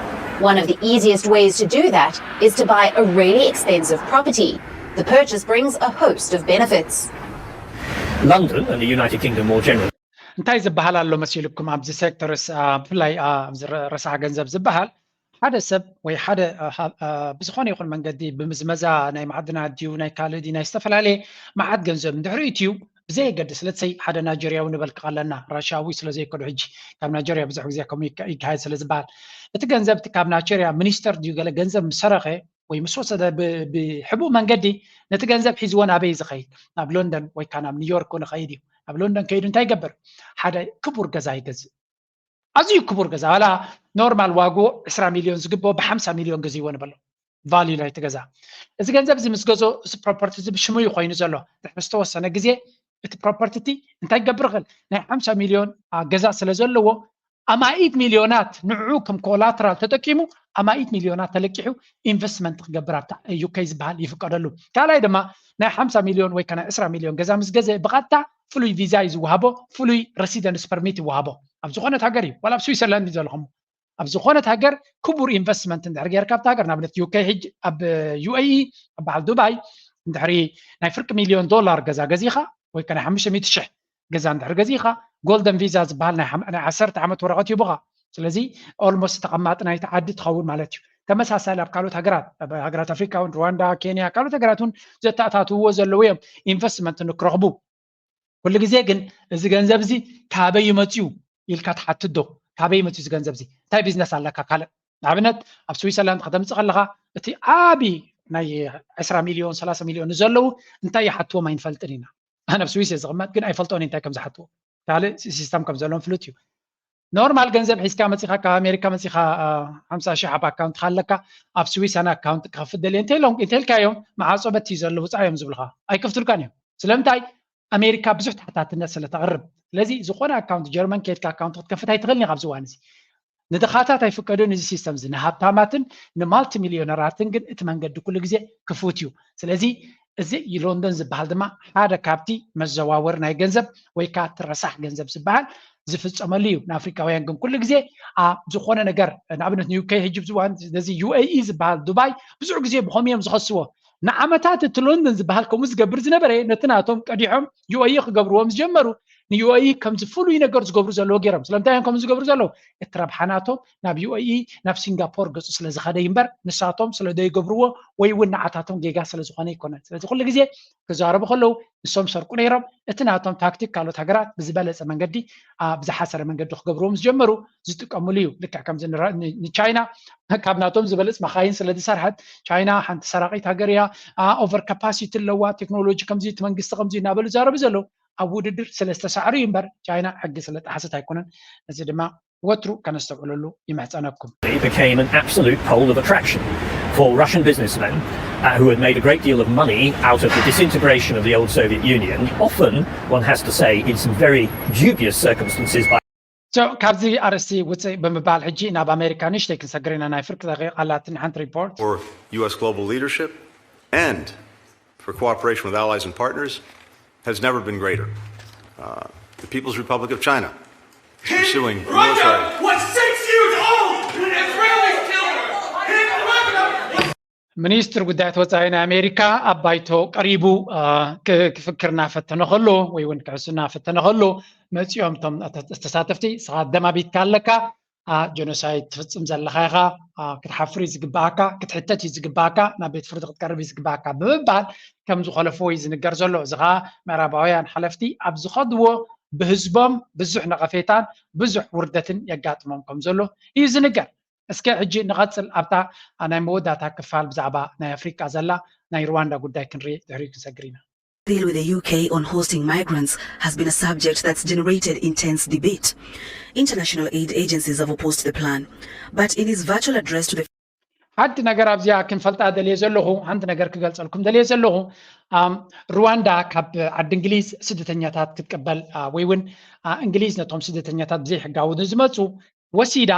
One of the easiest ways to do that is to buy a really expensive property. The purchase brings a host of benefits. London and the United Kingdom more generally. እንታይ ዝበሃል ኣሎ መሲልኩም ኣብዚ ሴክተርስ ብፍላይ ኣብዚ ረሳሕ ገንዘብ ዝበሃል ሓደ ሰብ ወይ ሓደ ብዝኾነ ይኹን መንገዲ ብምዝመዛ ናይ ማዕድናት ድዩ ናይ ካልእ ድዩ ናይ ዝተፈላለየ መዓት ገንዘብ እንድሕሪ እትዩ ብዘየገድስ ለትሰይ ሓደ ናይጀርያዊ ንበልካ ኣለና ራሽያዊ ስለዘይከዱ ሕጂ ካብ ናይጀርያ ብዙሕ ግዜ ከምኡ ይካየድ ስለ ዝበሃል እቲ ገንዘብ እቲ ካብ ናይጀርያ ሚኒስተር ድዩ ገለ ገንዘብ ምሰረኸ ወይ ምስ ወሰደ ብሕቡእ መንገዲ ነቲ ገንዘብ ሒዝዎ ናበይ ዝኸይድ ናብ ሎንደን ወይ ከዓ ናብ ኒውዮርክ ንኸይድ እዩ ናብ ሎንደን ከይዱ እንታይ ይገብር ሓደ ክቡር ገዛ ይገዝእ ኣዝዩ ክቡር ገዛ ዋላ ኖርማል ዋግኡ ዕስራ ሚልዮን ዝግብኦ ብሓምሳ ሚልዮን ገዚዎ ንበሎ ቫልዩ ናይቲ ገዛ። እዚ ገንዘብ እዚ ምስ ገዝኦ፣ እዚ ፕሮፐርቲ እዚ ብሽሙ እዩ ኮይኑ ዘሎ። ድሕሪ ዝተወሰነ ግዜ እቲ ፕሮፐርቲ እቲ እንታይ ክገብር ይኽእል? ናይ ሓምሳ ሚልዮን ገዛ ስለ ዘለዎ፣ ኣማኢት ሚልዮናት ንዕኡ ከም ኮላተራል ተጠቂሙ፣ ኣማኢት ሚልዮናት ተለቂሑ ኢንቨስትመንት ክገብር ኣብታ ዩ ኬ ዝበሃል ይፍቀደሉ። ካልኣይ ድማ ናይ ሓምሳ ሚልዮን ወይ ከ ናይ ዕስራ ሚልዮን ገዛ ምስ ገዘ፣ ብቐጥታ ፍሉይ ቪዛ እዩ ዝወሃቦ፣ ፍሉይ ሬሲደንስ ፐርሚት ይወሃቦ። ኣብ ዝኾነት ሃገር እዩ፣ ዋላ ኣብ ስዊዘርላንድ እዩ ዘለኹም። ኣብ ዝኾነት ሃገር ክቡር ኢንቨስትመንት እንድሕር ጌርካ ኣብታ ሃገር፣ ንኣብነት ዩ ኬ ሕጂ ኣብ ዩ ኤ ኢ ኣብ በዓል ዱባይ እንድሕሪ ናይ ፍርቂ ሚልዮን ዶላር ገዛ ገዚኻ ወይ ከ ናይ ሓሙሽተ ሚእቲ ሽሕ ገዛ እንድሕር ገዚኻ፣ ጎልደን ቪዛ ዝበሃል ናይ ሓም- ናይ ዓሰርተ ዓመት ወረቐት ይቡኻ። ስለዚ ኦልሞስት ተቐማጢ ናይቲ ዓዲ ትኸውን ማለት እዩ። ተመሳሳሊ ኣብ ካልኦት ሃገራት፣ ኣብ ሃገራት ኣፍሪካ እውን፣ ሩዋንዳ፣ ኬንያ፣ ካልኦት ሃገራት እውን ዘተኣታትውዎ ዘለዉ እዮም ኢንቨስትመንት ንክረኽቡ። ኩሉ ግዜ ግን እዚ ገንዘብ እዚ ካበይ ይመፅዩ ኢልካ ትሓትት ዶ? ካበይ ይመፅዩ እዚ ገንዘብ እዚ? እንታይ ቢዝነስ ኣለካ ካልእ? ንኣብነት ኣብ ስዊዘርላንድ ከተምፅእ ከለካ እቲ ዓቢ ናይ ዕስራ ሚልዮን ሰላሳ ሚልዮን ንዘለዉ እንታይ ይሓትዎም ኣይንፈልጥን ኢና። ኣነ ኣብ ስዊስ እየ ዝቕመጥ ግን ኣይፈልጦን እንታይ ከም ዝሓትዎ። ካልእ ሲስተም ከም ዘለዎም ፍሉጥ እዩ። ኖርማል ገንዘብ ሒዝካ መፂኻ ካብ ኣሜሪካ መፂኻ ሓምሳ ሺሕ ኣብ ኣካውንት ካለካ ኣብ ስዊስ ኣነ ኣካውንት ክኸፍት ደልየ እንተኢሎም እንተልካዮም መዓፆ በቲ ዘሎ ውፃ እዮም ዝብልካ ኣይከፍትልካን እዮም። ስለምንታይ ኣሜሪካ ብዙሕ ተሓታትነት ስለ ተቕርብ። ስለዚ ዝኾነ ኣካውንት ጀርመን ከድካ ኣካውንት ክትከፍት ኣይትኽእልን ኢኻ ኣብዚ እዋን እዚ። ንድኻታት ኣይፍቀዱን እዚ ሲስተም እዚ፣ ንሃብታማትን ንማልቲ ሚልዮነራትን ግን እቲ መንገዲ ኩሉ ግዜ ክፉት እዩ። ስለዚ እዚ ሎንደን ዝበሃል ድማ ሓደ ካብቲ መዘዋወሪ ናይ ገንዘብ ወይ ከዓ እቲ ረሳሕ ገንዘብ ዝበሃል ዝፍፀመሉ እዩ። ንኣፍሪካውያን ግን ኩሉ ግዜ ኣብ ዝኾነ ነገር ንኣብነት ንዩኬ ሕጂ ኣብዚ እዋን ነዚ ዩ ኤ ኢ ዝበሃል ዱባይ ብዙሕ ግዜ ብኸምኡ እዮም ዝኸስዎ። ንዓመታት እቲ ሎንደን ዝበሃል ከምኡ ዝገብር ዝነበረ ነቲ ናቶም ቀዲሖም ዩ ኤ ኢ ክገብርዎም ዝጀመሩ ንዩ ኤ ኢ ከምዚ ፍሉይ ነገር ዝገብሩ ዘለዉ ገይሮም። ስለምንታይ እዮም ከምዚ ዝገብሩ ዘለዉ? እቲ ረብሓ ናቶም ናብ ዩ ኤ ኢ ናብ ሲንጋፖር ገፁ ስለ ዝኸደ እዩ እምበር ንሳቶም ስለ ዘይገብርዎ ወይ እውን ንዓታቶም ጌጋ ስለ ዝኾነ ኣይኮነን። ስለዚ ኩሉ ግዜ ክዛረቡ ከለዉ ንሶም ሰርቁ ነይሮም። እቲ ናቶም ታክቲክ ካልኦት ሃገራት ብዝበለፀ መንገዲ ኣብ ዝሓሰረ መንገዲ ክገብርዎ ምስ ጀመሩ ዝጥቀምሉ እዩ። ልክዕ ከምዚ ንቻይና ካብ ናቶም ዝበለፅ መኻይን ስለ ዝሰርሐት ቻይና ሓንቲ ሰራቂት ሃገር እያ፣ ኦቨር ካፓሲቲ ኣለዋ፣ ቴክኖሎጂ ከምዚ እቲ መንግስቲ ከምዚ እናበሉ ይዛረቡ ዘለዉ ኣብ ውድድር ስለ ዝተሳዕሩ እዩ እምበር ቻይና ሕጊ ስለ ጠሓሰት ኣይኮነን። እዚ ድማ ወትሩ ከነስተውዕለሉ ይምሕፀነኩም። It became an absolute pole of attraction for Russian businessmen uh, who had made a great deal of money out of the disintegration of the old Soviet Union, often, one has to say, in some very dubious circumstances. By ካብዚ ኣርእስቲ ውፅእ ብምባል ሕጂ ናብ ኣሜሪካ ንእሽተይ ክንሰግር ኢና። ናይ ፍርቂ ደቂቓ ኣላትኒ ሓንቲ ሪፖርት። For U S global leadership and for cooperation with allies and partners has never been greater. Uh, the People's Republic of China is pursuing military. Russia was six years old when Israelis killed her. Hit Russia was ሚኒስትር ጉዳያት ወፃኢ ናይ ኣሜሪካ ኣብ ባይቶ ቀሪቡ ክፍክር እናፈተነ ከሎ ወይ እውን ክሕሱ እናፈተነ ከሎ መፂኦም እቶም ተሳተፍቲ ንስኻ ኣደማሚትካ ኣለካ፣ ጀኖሳይድ ትፍፅም ዘለኻ ኢኻ፣ ክትሓፍር እዩ ዝግባኣካ፣ ክትሕተት እዩ ዝግባኣካ፣ ናብ ቤት ፍርዲ ክትቀርብ እዩ ዝግባኣካ ብምባል ከም ዝኮለፍዎ እዩ ዝንገር ዘሎ። እዚ ከዓ ምዕራባውያን ሓለፍቲ ኣብ ዝኸድዎ ብህዝቦም ብዙሕ ነቐፌታን ብዙሕ ውርደትን የጋጥሞም ከም ዘሎ እዩ ዝንገር። እስከ ሕጂ ንቐፅል ኣብታ ናይ መወዳእታ ክፋል ብዛዕባ ናይ ኣፍሪቃ ዘላ ናይ ሩዋንዳ ጉዳይ ክንርኢ ድሕሪኡ ክንሰግር ኢና። Deal with the U K on hosting migrants has been a subject that's generated intense debate. International aid agencies have opposed the plan, but in his virtual address to the ሓንቲ ነገር ኣብዚኣ ክንፈልጣ ደልየ ዘለኹ ሓንቲ ነገር ክገልፀልኩም ደልየ ዘለኹ ሩዋንዳ ካብ ዓዲ እንግሊዝ ስደተኛታት ክትቅበል ወይ እውን እንግሊዝ ነቶም ስደተኛታት ብዘይሕጋዊ ንዝመፁ ወሲዳ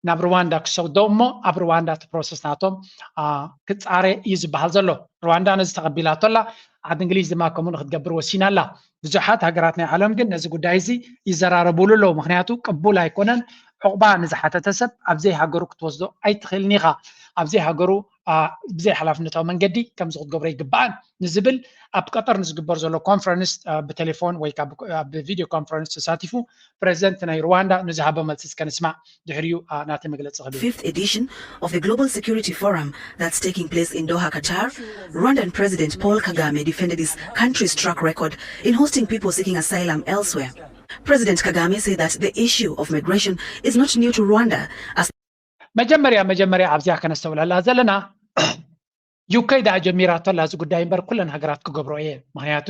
ናብ ሩዋንዳ ክሰዶ እሞ ኣብ ሩዋንዳ እቲ ፕሮሰስ ናቶም ክፃረ እዩ ዝበሃል ዘሎ። ሩዋንዳ ነዚ ተቐቢላቶ ኣላ። ዓዲ እንግሊዝ ድማ ከምኡ ንክትገብር ወሲና ኣላ። ብዙሓት ሃገራት ናይ ዓለም ግን ነዚ ጉዳይ እዚ ይዘራረቡሉ ኣለዉ። ምክንያቱ ቅቡል ኣይኮነን። ዕቑባ ንዝሓተተ ሰብ ኣብዘይ ሃገሩ ክትወስዶ ኣይትኽእልን ኢኻ። ኣብዘይ ሃገሩ ብዘይ ሓላፍነታዊ መንገዲ ከምዚ ክትገብሮ ይግባኣን ንዝብል ኣብ ቀጠር ንዝግበር ዘሎ ኮንፈረንስ ብቴሌፎን ወይ ኣብ ቪድዮ ኮንፈረንስ ተሳቲፉ ፕሬዚደንት ናይ ሩዋንዳ ንዝሃቦ መልሲ እስከ ንስማዕ። ድሕሪኡ ናተይ መግለፂ ክብል። Fifth edition of the Global Security Forum that's taking place in Doha, Qatar, Rwandan President Paul Kagame defended his country's track record in hosting people seeking asylum elsewhere. President Kagame said that the issue of migration is not new to Rwanda as መጀመርያ መጀመርያ ኣብዚኣ ከነስተውለላ ዘለና ዩ ኬ ደኣ ጀሚራቶ ኣላ እዚ ጉዳይ እምበር ኩለን ሃገራት ክገብሮ እየ። ምክንያቱ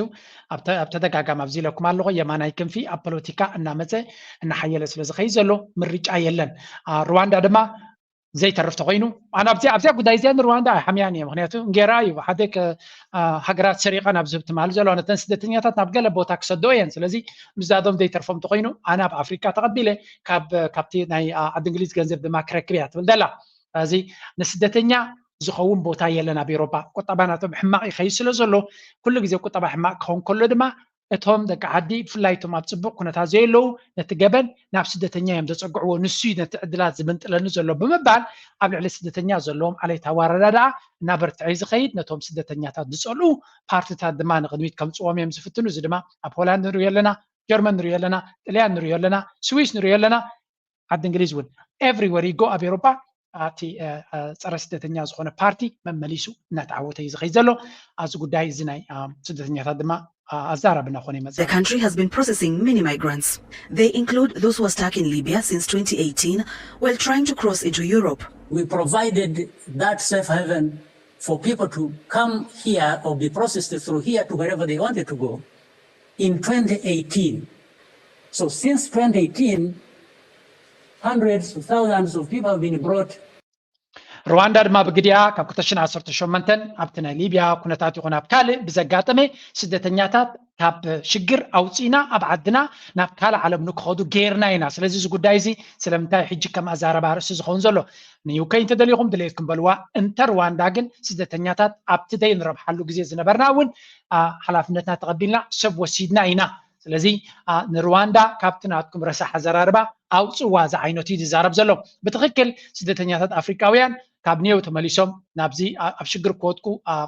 ኣብ ተደጋጋሚ ኣብዚ ኢለኩም ኣለኹ የማናይ ክንፊ ኣብ ፖለቲካ እናመፀ እናሓየለ ስለ ዝኸይድ ዘሎ ምርጫ የለን። ሩዋንዳ ድማ ዘይተርፍ ተኮይኑ ኣነ ኣብዚኣ ኣብዚኣ ጉዳይ እዚኣ ንሩዋንዳ ኣይሓምያን እየ። ምክንያቱ እንጌራ እዩ ሓደ ከ- አ፣ ሃገራት ሰሪቐ ናብ ዝህብ ትማሊ ዘለዋ ነተን ስደተኛታት ናብ ገለ ቦታ ክሰዶ እየን። ስለዚ ምዛዶም ዘይተርፎም ተኮይኑ ኣነ ኣብ ኣፍሪካ ተቐቢለ ካብ ካብቲ ናይ አ፣ ዓዲ እንግሊዝ ገንዘብ ድማ ክረክብ እያ ትብል ዘላ። ስለዚ ንስደተኛ ዝኸውን ቦታ የለን ኣብ ኤሮፓ። ቁጠባ ናቶም ሕማቕ ይኸይድ ስለ ዘሎ ኩሉ ግዜ ቁጠባ ሕማቕ ክኸውን ከሎ ድማ እቶም ደቂ ዓዲ ብፍላይ እቶም ኣብ ፅቡቕ ኩነታት ዘየለዉ ነቲ ገበን ናብ ስደተኛ እዮም ዘፀግዕዎ፣ ንሱ እዩ ነቲ ዕድላት ዝምንጥለኒ ዘሎ ብምባል ኣብ ልዕሊ ስደተኛ ዘለዎም ዓሌታዊ ኣረዳድኣ እናበርትዐ እዩ ዝኸይድ። ነቶም ስደተኛታት ዝፀልኡ ፓርትታት ድማ ንቕድሚት ከምፅዎም እዮም ዝፍትኑ። እዚ ድማ ኣብ ሆላንድ ንሪኦ ኣለና፣ ጀርመን ንሪኦ ኣለና፣ ጥልያን ንሪኦ ኣለና፣ ስዊስ ንሪኦ ኣለና፣ ዓዲ እንግሊዝ እውን everywhere you go ኣብ ኤሮፓ እቲ እ፣ እ፣ ፀረ ስደተኛ ዝኾነ ፓርቲ መመሊሱ እናተዓወተ እዩ ዝኸይድ ዘሎ። ኣብዚ ጉዳይ እዚ ናይ እ፣ ስደተኛታት ድማ እ፣ ኣዛራብና ኮነ ይመፅእ። The country has been processing many migrants. They include those who are stuck in Libya since twenty eighteen while trying to cross into Europe. We provided that safe haven for people to come here or be processed through here to wherever they wanted to go in twenty eighteen. So since twenty eighteen, hundreds of thousands of people have been brought. ሩዋንዳ ድማ ብግዲኣ ካብ ክልተ ሽሕን ዓሰርተ ሸሞንተን ኣብቲ ናይ ሊብያ ኩነታት ይኹን ኣብ ካልእ ብዘጋጠመ ስደተኛታት ካብ ሽግር ኣውፂእና ኣብ ዓድና ናብ ካልእ ዓለም ንክኸዱ ገይርና ኢና። ስለዚ እዚ ጉዳይ እዚ ስለምንታይ ሕጂ ከም ኣዛረባ ርእሲ ዝኸውን ዘሎ ንዩከይ እንተደሊኹም ድሌትኩም በልዋ። እንተ ሩዋንዳ ግን ስደተኛታት ኣብቲ ደይ ንረብሓሉ ግዜ ዝነበርና እውን አ፣ ሓላፍነትና ተቐቢልና ሰብ ወሲድና ኢና። ስለዚ አ፣ ንሩዋንዳ ካብቲ ናትኩም ረሳሕ ኣዘራርባ ኣውፅዋ ዝዓይነቱ እዩ ዝዛረብ ዘሎ። ብትኽክል ስደተኛታት ኣፍሪካውያን ካብ ኒው ተመሊሶም ናብዚ አ- ኣብ ሽግር ክወድቁ አ-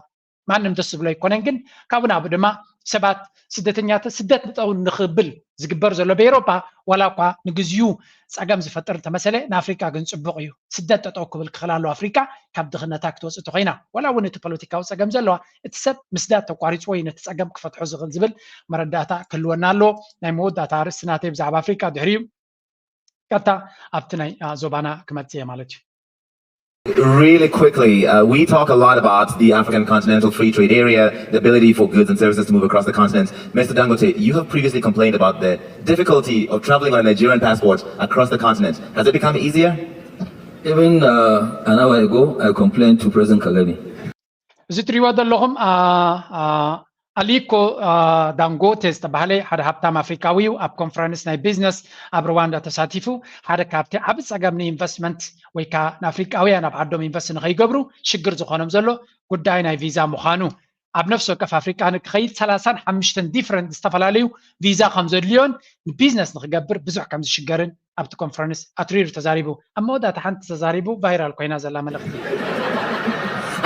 ማንም ደስ ዝብሎ ኣይኮነን። ግን ካብኡ ናብኡ ድማ ሰባት ስደተኛታት ስደት ጠጠው ንኽብል ዝግበር ዘሎ ብኤሮፓ ዋላ እኳ ንግዚኡ ፀገም ዝፈጥር እንተመሰለ ንኣፍሪካ ግን ፅቡቕ እዩ። ስደት ጠጠው ክብል ክኽእል ኣሎ ኣፍሪካ ካብ ድኽነታ ክትወፅእ ተኮይና ዋላ እውን እቲ ፖለቲካዊ ፀገም ዘለዋ እቲ ሰብ ምስዳድ ተቋሪፅዎ እዩ ነቲ ፀገም ክፈትሖ ዝኽእል ዝብል መረዳእታ ክህልወና ኣለዎ። ናይ መወዳእታ ኣርእስቲ ናተይ ብዛዕባ ኣፍሪካ ድሕሪኡ ቀጥታ ኣብቲ ናይ አ፣ ዞባና ክመፅእ እየ ማለት እዩ። Really quickly, uh, we talk a lot about the African Continental Free Trade Area, the ability for goods and services to move across the continent. Mister Dangote, you have previously complained about the difficulty of traveling on a Nigerian passport across the continent. Has it become easier? Even uh, an hour ago, I complained to President Kagame. እዚ እትሪእዎ ዘለኹም አ፣ አ፣ ኣሊኮ አ፣ ዳንጎቴ ዝተባህለ ሓደ ሃብታም ኣፍሪካዊ እዩ። ኣብ ኮንፈረንስ ናይ ቢዝነስ ኣብ ሩዋንዳ ተሳቲፉ ሓደ ካብቲ ዓብ ፀገም ንኢንቨስትመንት ወይ ከዓ ንኣፍሪቃውያን ኣብ ዓዶም ኢንቨስት ንኸይገብሩ ሽግር ዝኾኖም ዘሎ ጉዳይ ናይ ቪዛ ምዃኑ ኣብ ነፍሲ ወከፍ ኣፍሪቃ ንክኸይድ ሰላሳን ሓሙሽተን ዲፍረንት ዝተፈላለዩ ቪዛ ከም ዘድልዮን ንቢዝነስ ንክገብር ብዙሕ ከም ዝሽገርን ኣብቲ ኮንፈረንስ ኣትሪሩ ተዛሪቡ። ኣብ መወዳእታ ሓንቲ ተዛሪቡ ቫይራል ኮይና ዘላ መልእኽቲ።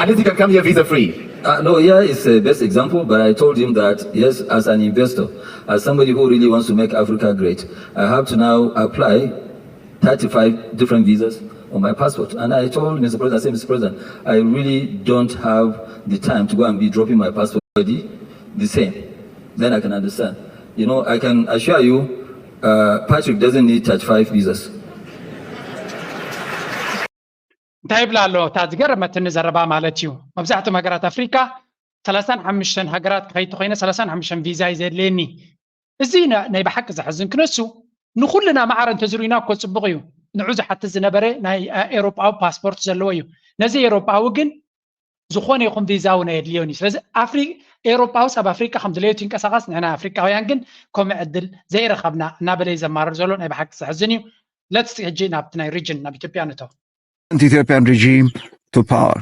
At least you can come here visa free. Uh, no, here is a best example, but I told him that yes, as an investor, as somebody who really wants to make Africa great, I have to now apply thirty-five different visas on my passport. And I told Mister President, I said, Mister President, I really don't have the time to go and be dropping my passport already the same. Then I can understand. You know, I can assure you, uh, Patrick doesn't need thirty-five visas. እንታይ ይብላ ኣሎ እታ ዝገረመትኒ ዘረባ ማለት እዩ። መብዛሕትኦም ሃገራት ኣፍሪካ ሰላሳን ሓሙሽተን ሃገራት ክኸይድ ተኮይነ ሰላሳን ሓሙሽተን ቪዛ እዩ ዘድልየኒ። እዚ ነ- ናይ ብሓቂ ዘሕዝን ክነሱ ንኩልና ማዕረ እንተዝርዩና እኮ ፅቡቅ እዩ። ንዑ ዝሓትት ዝነበረ ናይ አ- ኤሮጳዊ ፓስፖርት ዘለዎ እዩ። ነዚ ኤሮጳዊ ግን ዝኾነ ይኹን ቪዛ እውን ኣየድልዮን እዩ። ስለዚ ኣፍሪ ኤሮጳዊ ኣብ ኣፍሪቃ ከም ድለየቱ ይንቀሳቐስ፣ ንሕና ኣፍሪቃውያን ግን ከምኡ ዕድል ዘይረኸብና እናበለ እዩ ዘማርር ዘሎ። ናይ ብሓቂ ዘሕዝን እዩ። ለትስ ሕጂ ናብቲ ናይ ሪጅን ናብ ኢትዮጵያ ንእቶ። Ethiopian regime to power.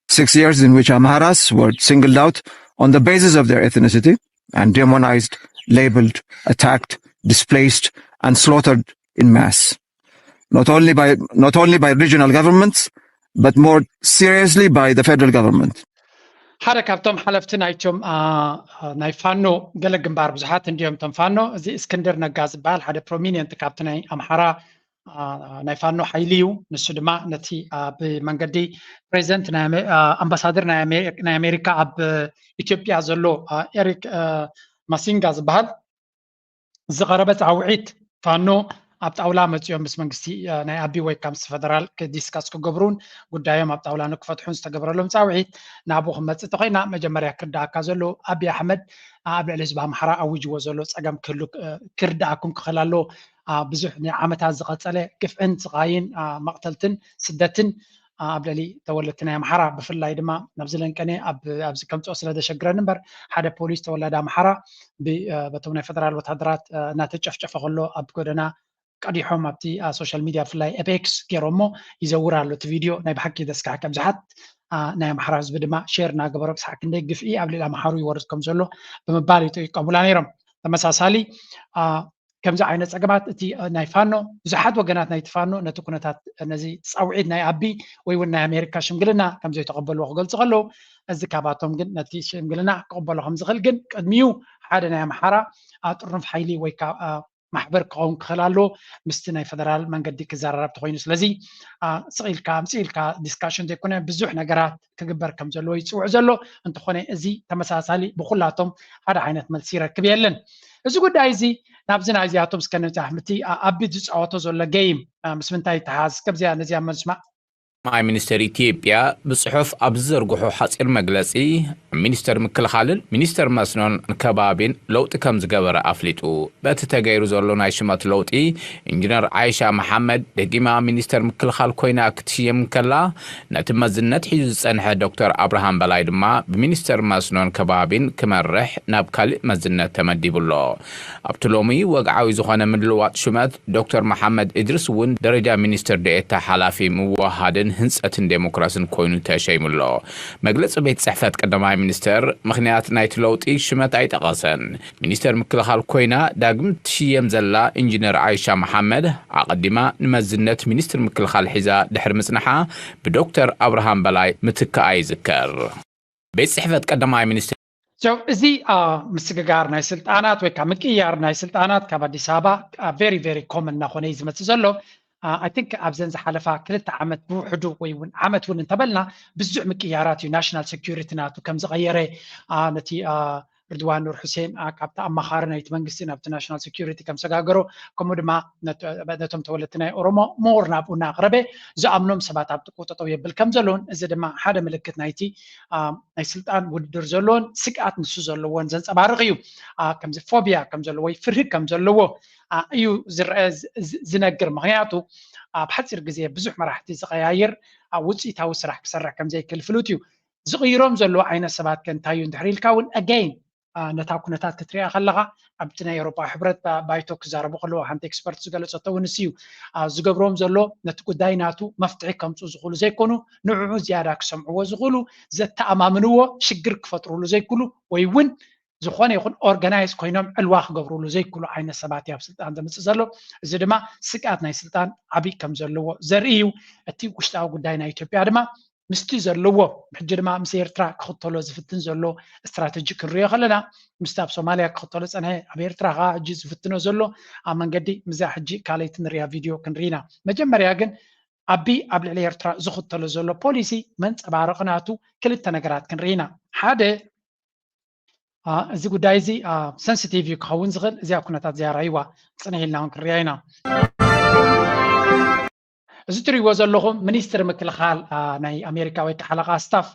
Six years in which Amharas were singled out on the basis of their ethnicity and demonized, labeled, attacked, displaced, and slaughtered in mass. Not only by, not only by regional governments, but more seriously by the federal government. ሓደ ካብቶም ሓለፍቲ ናይቶም አ፣ ናይ ፋኖ ገለ ግንባር ብዙሓት እንዲዮም እቶም ፋኖ። እዚ እስክንድር ነጋ ዝበሃል ሓደ ፕሮሚኒየንት ካብቲ ናይ ኣምሓራ አ፣ ናይ ፋኖ ሓይሊ እዩ። ንሱ ድማ ነቲ አ፣ ብመንገዲ ፕሬዚደንት ናይ ኣሜ- አ፣ ኣምባሳደር ናይ ኣሜ- ናይ ኣሜሪካ ኣብ ኢትዮጵያ ዘሎ አ፣ ኤሪክ አ፣ ማሲንጋ ዝበሃል ዝቐረበ ፃውዒት ፋኖ ኣብ ጣውላ መፂኦም ምስ መንግስቲ ናይ ኣቢ ወይ ካብ ምስ ፈደራል ክዲስካስ ክገብሩን ጉዳዮም ኣብ ጣውላ ንክፈትሑን ዝተገብረሎም ፃውዒት ናብኡ ክመፅእ ተኮይና መጀመርያ ክርዳእካ ዘሎ ኣቢ ኣሕመድ ኣብ ልዕሊ ህዝቢ ኣምሓራ ኣዊጅዎ ዘሎ ፀገም ክህሉ ክርዳእኩም ክኽእል ኣለዎ። ብዙሕ ንዓመታት ዝቐፀለ ግፍዕን ስቓይን መቕተልትን ስደትን ኣብ ልዕሊ ተወለድቲ ናይ ኣምሓራ ብፍላይ ድማ ናብዚ ለንቀኔ ኣብዚ ከምፅኦ ስለ ዘሸግረኒ እምበር ሓደ ፖሊስ ተወላዲ ኣምሓራ በቶም ናይ ፈደራል ወታደራት እናተጨፍጨፈ ከሎ ኣብ ጎደና ቀዲሖም ኣብቲ ሶሻል ሚድያ ብፍላይ ኣብ ኤክስ ገይሮሞ ይዘውር ኣሎ እቲ ቪድዮ ናይ ብሓቂ ዘስካሕከ ብዙሓት ናይ ኣምሓራ ህዝቢ ድማ ሼር እናገበሮ ክሳዕ ክንደይ ግፍዒ ኣብ ልዕሊ ኣምሓሩ ይወርድ ከም ዘሎ ብምባል ይጥቀሙላ ነይሮም። ተመሳሳሊ ከምዚ ዓይነት ፀገማት እቲ ናይ ፋኖ ብዙሓት ወገናት ናይቲ ፋኖ ነቲ ኩነታት ነዚ ፃውዒት ናይ ኣቢ ወይ እውን ናይ ኣሜሪካ ሽምግልና ከም ዘይተቐበልዎ ክገልፁ ከለዉ እዚ ካባቶም ግን ነቲ ሽምግልና ክቕበሎ ከም ዝኽእል ግን ቅድሚኡ ሓደ ናይ ኣምሓራ ጥርኑፍ ሓይሊ ወይ ማሕበር ክኸውን ክኽእል ኣለዎ ምስቲ ናይ ፈደራል መንገዲ ክዘራረብ ተኮይኑ ስለዚ ስቕ ኢልካ ኣምፅእ ኢልካ ዲስካሽን ዘይኮነ ብዙሕ ነገራት ክግበር ከም ዘለዎ ይፅውዕ ዘሎ። እንተኾነ እዚ ተመሳሳሊ ብኩላቶም ሓደ ዓይነት መልሲ ይረክብ የለን። እዚ ጉዳይ እዚ ናብዚ ናይዚኣቶም እስከ ንብዛሕ ምቲ ኣቢ ዝፃወቶ ዘሎ ገይም ምስ ምንታይ ይተሓዝ ከብዚኣ ነዚኣ መስማዕ ቀዳማይ ሚኒስትር ኢትዮጵያ ብጽሑፍ ኣብ ዝዘርግሖ ሓጺር መግለጺ፣ ሚኒስተር ምክልኻልን ሚኒስተር መስኖን ከባቢን ለውጢ ከም ዝገበረ ኣፍሊጡ። በቲ ተገይሩ ዘሎ ናይ ሽመት ለውጢ፣ ኢንጂነር ዓይሻ መሓመድ ደጊማ ሚኒስተር ምክልኻል ኮይና ክትሽየም እንከላ፣ ነቲ መዝነት ሒዙ ዝጸንሐ ዶክተር ኣብርሃም በላይ ድማ ብሚኒስተር መስኖን ከባቢን ክመርሕ ናብ ካልእ መዝነት ተመዲቡ ኣሎ። ኣብቲ ሎሚ ወግዓዊ ዝኾነ ምልዋጥ ሽመት፣ ዶክተር መሓመድ እድሪስ እውን ደረጃ ሚኒስትር ዴኤታ ሓላፊ ምውህሃድን ህንፀትን ዴሞክራስን ኮይኑ ተሸይሙ ኣሎ። መግለፂ ቤት ፅሕፈት ቀዳማይ ሚኒስትር ምኽንያት ናይቲ ለውጢ ሽመት ኣይጠቐሰን። ሚኒስትር ምክልኻል ኮይና ዳግም ትሽየም ዘላ ኢንጂነር ዓይሻ መሓመድ ኣቐዲማ ንመዝነት ሚኒስትር ምክልኻል ሒዛ ድሕሪ ምፅንሓ ብዶክተር ኣብርሃም በላይ ምትካኣ ይዝከር። ቤት ፅሕፈት ቀዳማይ ሚኒስትር እዚ ምስግጋር ናይ ስልጣናት ወይ ከዓ ምቅያር ናይ ስልጣናት ካብ ኣዲስ ኣበባ very very common እናኾነ እዩ ዝመፅእ ዘሎ። I think ኣብዘን ዝሓለፋ ክልተ ዓመት ብውሕዱ ወይ እውን ዓመት እውን እንተበልና ብዙሕ ምቅያራት እዩ። ናሽናል ሴኩሪቲ ናቱ ከም ዝቐየረ ነቲ ርድዋን ኑር ሑሴን ካብቲ ኣማኻሪ ናይቲ መንግስቲ ናብቲ ናሽናል ሴኩሪቲ ከም ሰጋገሮ ከምኡ ድማ ነቶም ተወለድቲ ናይ ኦሮሞ more ናብኡ እናቕረበ ዝኣምኖም ሰባት ኣብ ጥቁ ጠጠው የብል ከም ዘለውን እዚ ድማ ሓደ ምልክት ናይቲ ናይ ስልጣን ውድድር ዘለዎን ስግኣት ንሱ ዘለዎን ዘንፀባርቕ እዩ። ከምዚ ፎቢያ ከም ዘለዎ ወይ ፍርሂ ከም ዘለዎ እዩ ዝረአ ዝነግር። ምክንያቱ ኣብ ሓፂር ግዜ ብዙሕ መራሕቲ ዝቀያይር ውፅኢታዊ ስራሕ ክሰርሕ ከም ዘይክእል ፍሉጥ እዩ። ዝቕይሮም ዘለዉ ዓይነት ሰባት ከ እንታይ እዩ እንድሕር ኢልካ እውን again ነታ ኩነታት ክትሪኣ ከለካ ኣብቲ ናይ ኤውሮጳ ሕብረት ባይቶ ክዛረቡ ከለዎ ሓንቲ ኤክስፐርት ዝገለፀቶ እውን ንሱ እዩ። ዝገብሮም ዘሎ ነቲ ጉዳይ ናቱ መፍትሒ ከምፅኡ ዝኽእሉ ዘይኮኑ ንዕዑ ዝያዳ ክሰምዕዎ ዝኽእሉ ዘተኣማምንዎ ሽግር ክፈጥሩሉ ዘይክእሉ ወይ እውን ዝኾነ ይኹን ኦርጋናይዝ ኮይኖም ዕልዋ ክገብሩሉ ዘይክእሉ ዓይነት ሰባት እዩ ኣብ ስልጣን ዘምፅእ ዘሎ። እዚ ድማ ስግኣት ናይ ስልጣን ዓብይ ከም ዘለዎ ዘርኢ እዩ። እቲ ውሽጣዊ ጉዳይ ናይ ኢትዮጵያ ድማ ምስቲ ዘለዎ ሕጂ ድማ ምስ ኤርትራ ክኽተሎ ዝፍትን ዘሎ ስትራተጂ ክንሪኦ ከለና ምስቲ ኣብ ሶማልያ ክኽተሎ ፀንሐ ኣብ ኤርትራ ከዓ ሕጂ ዝፍትኖ ዘሎ ኣብ መንገዲ ምዛ ሕጂ ካልኣይቲ ንሪኣ ቪድዮ ክንርኢ ኢና። መጀመርያ ግን ኣቢ ኣብ ልዕሊ ኤርትራ ዝኽተሎ ዘሎ ፖሊሲ መንፀባረቂ ናቱ ክልተ ነገራት ክንርኢ ኢና። ሓደ እዚ ጉዳይ እዚ ሰንስቲቭ እዩ ክኸውን ዝኽእል እዚኣ ኩነታት እዚኣ ራይዋ ፅንሕ ኢልና እውን ክንሪኣ ኢና። እዚ ትሪእዎ ዘለኹም ሚኒስትር ምክልኻል ናይ ኣሜሪካ ወይ ከዓ ሓለቓ ስታፍ